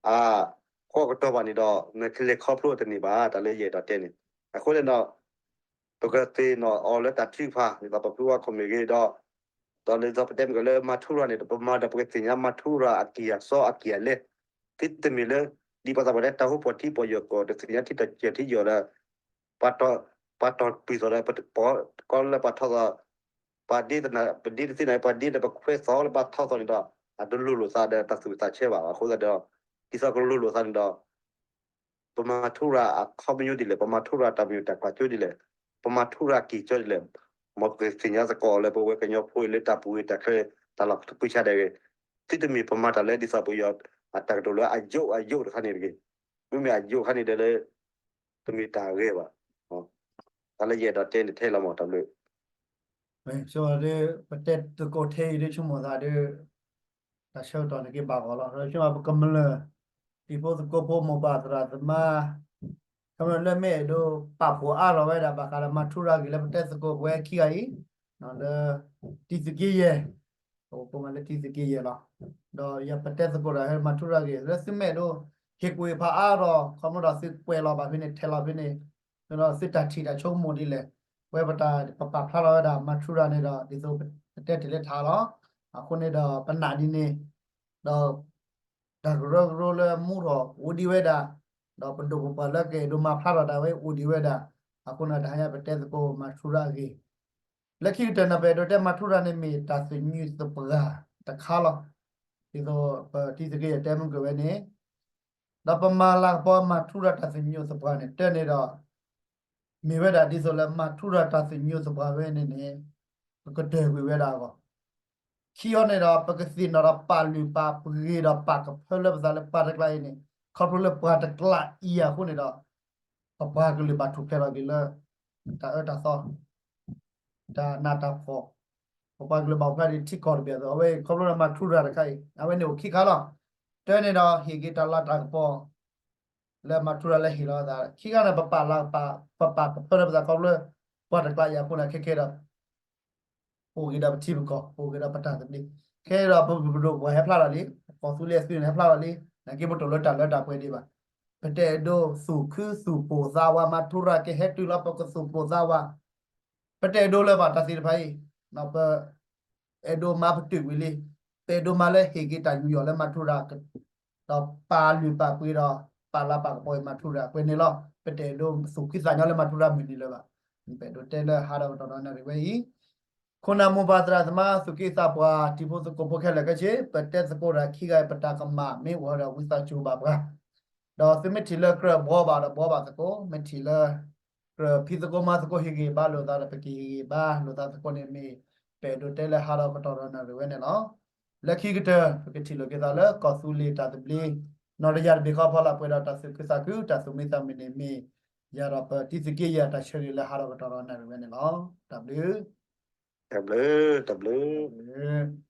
အဃီကတီၢ်ဘၣ်န့ၣ်ဒီး နကလဲၤခီဖျိတန့ၢ်ဘၣ် တၢ်လၢယအဲၣ်ဒိးတဲန့ၣ် အဃိန့ၣ်ဒီး ပကသ့ၣ်နီၣ်အီၤလၢတၢ်ထုကဖၣ် ဒ်သိးပဖုဝဲခိၣ်မ့ၢ်ဂ့ၤဒီး ဒီးဒ်သိးပတဲမ့ၢ်ကီးလၢမၤထူရၤန့ၣ် ပမၤဒီးပကသ့ၣ်ညါမၤထူရၤအကံၢ်အစီအကံၢ်အလဲ သုတမ့ၢ်လၢ ဒ်ပှၤသးပှၢ်တဲတၢ်ဟိပှီၢ်ထံပှီၢ်ယီၢ်ကီၢ် တသ့ၣ်ညါထံတၢ်ကၢၢ်ထံယီၢ်ဒီး ပှၤတီၢ်ပှံၤသိးဒီး ပကီးလၢပှၤထီၣ်သီး ပှၤဒ့တနၢ် ပဒ့တသ့ၣ်နၢ် ပှၤဒ့ဒီးပခွဲးသီးလၢပှၤထီၣ်သီးန့ၣ်ဒီး အတလိၣ်လိာ်သးဒီးတၢ်သူၣ်သးဆဲးဘၣ် အဃိသတးဒီး ဒ်သိးကလိၣ်လိာ်သးန့ၣ်ဒီး ပမၤထူရၤအခီပညီဒ်လဲၣ် ပမၤထူရၤတၢ်မ့ၢ်တၢ်ကွၢ်ကၠိဒ်လဲၣ် ပမၤထူရၤကံၢ်ကၠီဒ်လဲၣ် မ်ပကသ့ၣ်ညါသကိးလၢပဝဲကညီဖိလၢတၢ်ပူၤတၢ်ချၢ တၢ်လီၢ်တပူၤဆါဒဲးဂ့ၤ သုတမ့ၢ်ပမၤတၢ်လၢဒ်သိးပယီၤအတၢ်ကတိၤလၢအယိးအယိးတခါန့ၣ်တဂ့ၤ မ့မ့ၢ်အယိးခါန့ၣ်ဒီးလၢ တမ့ၢ်တၢ်ဂ့ၤဘၣ် တၢ်လၢယအဲၣ်ဒိးတဲန့ၣ်ထဲလီၤမးတၢ်ဘျုး ပတဲသကိးထဲအံၤဒ်ဆိကမိၣ်သးဒီး တၢ်ဆၢကတီၢ်န့ၣ်က့ၤဘၣ်ဂီၢ်လီၤ. ဒီးဆိကမိၣ်ပကမျၢၢ် တံၤဖိသကိးဖိမိၢ်ပၢ်သရၣ်သမါ ကမျၢၢ်လၢမ့ၢ်အဲၣ်ဒိးပာ်ဖှိၣ်အါထီၣ်ဝဲဒၣ်ဘၣ်ဃးဒီးမၤထူရၤဂ့ၢ်လၢပတဲသကိးပဝဲခံဂၤအံၤ လၢ တံၤသကိးယဲၢ် ပမၤလၢတံၤသကိးယဲၢ်လီၤ. ဒီးယပတဲသကိးတၢ်ဟဲမၤထူရၤဂ့ၢ် လၢသုမ့ၢ်အဲၣ်ဒိး ဟ့ၣ်ကူၣ်ဟ့ၣ်ဖးအါထီၣ် ခီဖျိဒီးသုကွဲးလီၤဘၣ်ဖဲန့ၣ် ထဲးလီၤဖဲန့ၣ် ဒီးသုတၢ်ထံၣ်တၢ်ဆိကမိၣ်ဒ်လဲၣ် ဝဲပတၢ်ပပာ်ဖျါထီၣ်ဝဲဒၣ်မၤထူရၤန့ၣ်ဒီး ဒ်သိးပတဲတ့ၢ်လၢထးလီၤ. အဃိန့ၣ်ဒီးပနာ်ဒ်န့ၣ် ဒီး တၢ်ကရၢကရိလၢမူထီၣ်အိၣ်ဒံးဝဲဒၣ် ဒီးပဒိၣ်ပပှၢ်လၢကအဲၣ်ဒိးမၤဖျါထီၣ်တၢ်ဝဲအိၣ်ဒံးဝဲဒၣ် အဃိန့ၣ်တဟါညါပတဲသကိးမၤထူရၤအဂ့ၢ် လၢခံကတၢၢ်န့ၣ် ပအဲၣ်ဒိးတဲမၤထူရၤန့ၣ်မ့ၢ်တၢ်သညူးသပှၢ်တခါလီၤ. ဒ်သိးပတံၤသကိးယဲၢ်တဲမုၢ်က့ၤဝဲန့ၣ် ဒီးပမၤလၤကပီၤမၤထူရၤတၢ်သညူးသပှၢ်န့ၣ် တၢ်န့ၣ်ဒီး မ့ၢ်ဝဲဒၣ်ဒ်သိးလၢမၤထူရၤတၢ်သညူးသပှၢ်ဝဲန့ၣ်န့ၣ် ပကတၢၢ်ကွံာ်ဝဲဒၣ်အဂီၢ် ခံအီၤန့ၣ်ဒီး ပကသ့ၣ်နီၣ်ဒီးပာ်လုၢ်ပာ်ပှ့ၤဒီးပာ်ကဖၢလၢပသးလၢပှၤတကျါအံၤန့ၣ် ခီဖျိလၢပှၤတကျါအံၤအဃိန့ၣ်ဒီး ပပှၤကလုာ်ဘၣ်ထူၣ်ဖျဲးထီၣ်က့ၤလၢ တၢ်အၢတၢ်သီ တၢ်နးတၢ်ဖှီၣ် ပပှၤကလုာ်ဘၣ်အိၣ်ဖျါဒ်ထံကီၢ်တဘ့ၣ်အသိး အဝဲခီဖျိလၢမၤထူရၤတခါအံၤ အဝဲန့ၣ်အိၣ်ခံခါလီၤ. တၢ်န့ၣ်ဒီးဟ့ၣ်က့ၤတၢ်လၤတၢ်ကပီၤ လၢမၤထူရၤလၢဟ့ၣ်လီၤသး ခံခါန့ၣ် ပပာ်လၤ ပပာ်ကဖၢလၢပသးခီဖျိ ပှၤတကျါအံၤအဃိန့ၣ် ခဲခဲဒီး အိၣ်က့ၤဒီးပထံပကီၢ် အိၣ်က့ၤဒီးပတၢ်သဘျ့ ခဲဒီးပပဒိၣ်ပပှၢ်ဟဲဖျါထီၣ်လံ ပကီၢ်သူလ့ၤအသုးန့ၣ်ဟဲဖျါထီၣ်လံ နာ်က့ပတိၢ်လၢတၢ်လၢတၢ်ပှဲၤဒံးဘၣ် ပတအဲၣ်ဒိးသူၣ်ခုသူၣ်ပိာ်သးဝး မၤထူရၤကဟဲတုၤလီၤပကသူၣ်ပိာ်သးဝး ပတအဲၣ်ဒိးလၢၤဘၣ်တၢ်သ့ၣ်တဖၣ်အံၤ ပအဲၣ်ဒိးမၤပတုာ်ကွံာ်လံ ပအဲၣ်ဒိးမၤလၢဟ့ၣ်က့ၤတၢ်ယူးယီၣ်လၢမၤထူရၤ ဒီးပာ်လုၢ်ပာ်ပှ့ၤဒီး ပာ်လၤပာ်ကပီၤအံၤမၤထူရၤအပှဲၤန့ၣ်လီၤ. ပတအဲၣ်ဒိးသူၣ်ဖှံသးညီလၢမၤထူရၤမုၢ်နံၤလၢၤဘၣ်. ပအဲၣ်ဒိးတဲလၢဟးဒီးကတီၢ်ဒီးနၣ်ရံၣ်ဝဲအံၤ ခိၣ်နၢ်မိၢ်ပၢ်သရၣ်သမါ သူၣ်က့သးပှၢ် တံၤဖိသကိးဖိခဲလၢာ်ခဲဆ့ ပတဲသကိးတၢ်ခံဂၤအံၤ ပတၢ်ကမၣ်မ့ၢ်အိၣ်ဒီးဝံသးစူၤဘၣ်ပှၤ, ဒီးသုမ့ၢ်ထံၣ်လၢကြၢးဘှီဘၣ်ဒီးဘှီဘၣ်သကိး, မ့ၢ်ထံၣ်လၢ ကြၢးဖံးသကိးမၤသကိးဟ့ၣ်ဂံၢ်ဘါလိာ်သးဒီး ပကဟ့ၣ်ဂံၢ်ဘါလိာ်သးသကိးန့ၣ်မ့ၢ် ပအဲၣ်ဒိးတဲလၢဟးထီၣ်ကတီၢ်ဒီးနၣ်ရံၣ်ဝဲန့ၣ်လီၤ. လၢခံကတၢၢ် ပကထံၣ်လိာ်က့ၤသးလၢကီၢ်သူလ့ၤတၢ်သဘျ့ နီၢ်တယၢ်တဘ့ၣ်ဃီဖီလာ် ပှဲၤဒီးတၢ်သူၣ်ခုသးခု တၢ်သူၣ်မံသးမုာ်န့ၣ်မ့ၢ် ယၤဒီးပတံၤသကိးယၤတၢ်ဆၢဂ့ၤလၢဟးထီၣ်ကတီၢ်ဒီးနၣ်ရံၣ်ဝဲန့ၣ်လီၤ. တၢ်ဘျုး တၢ်ဘျုး တၢ်ဘျုး တၢ်ဘျုး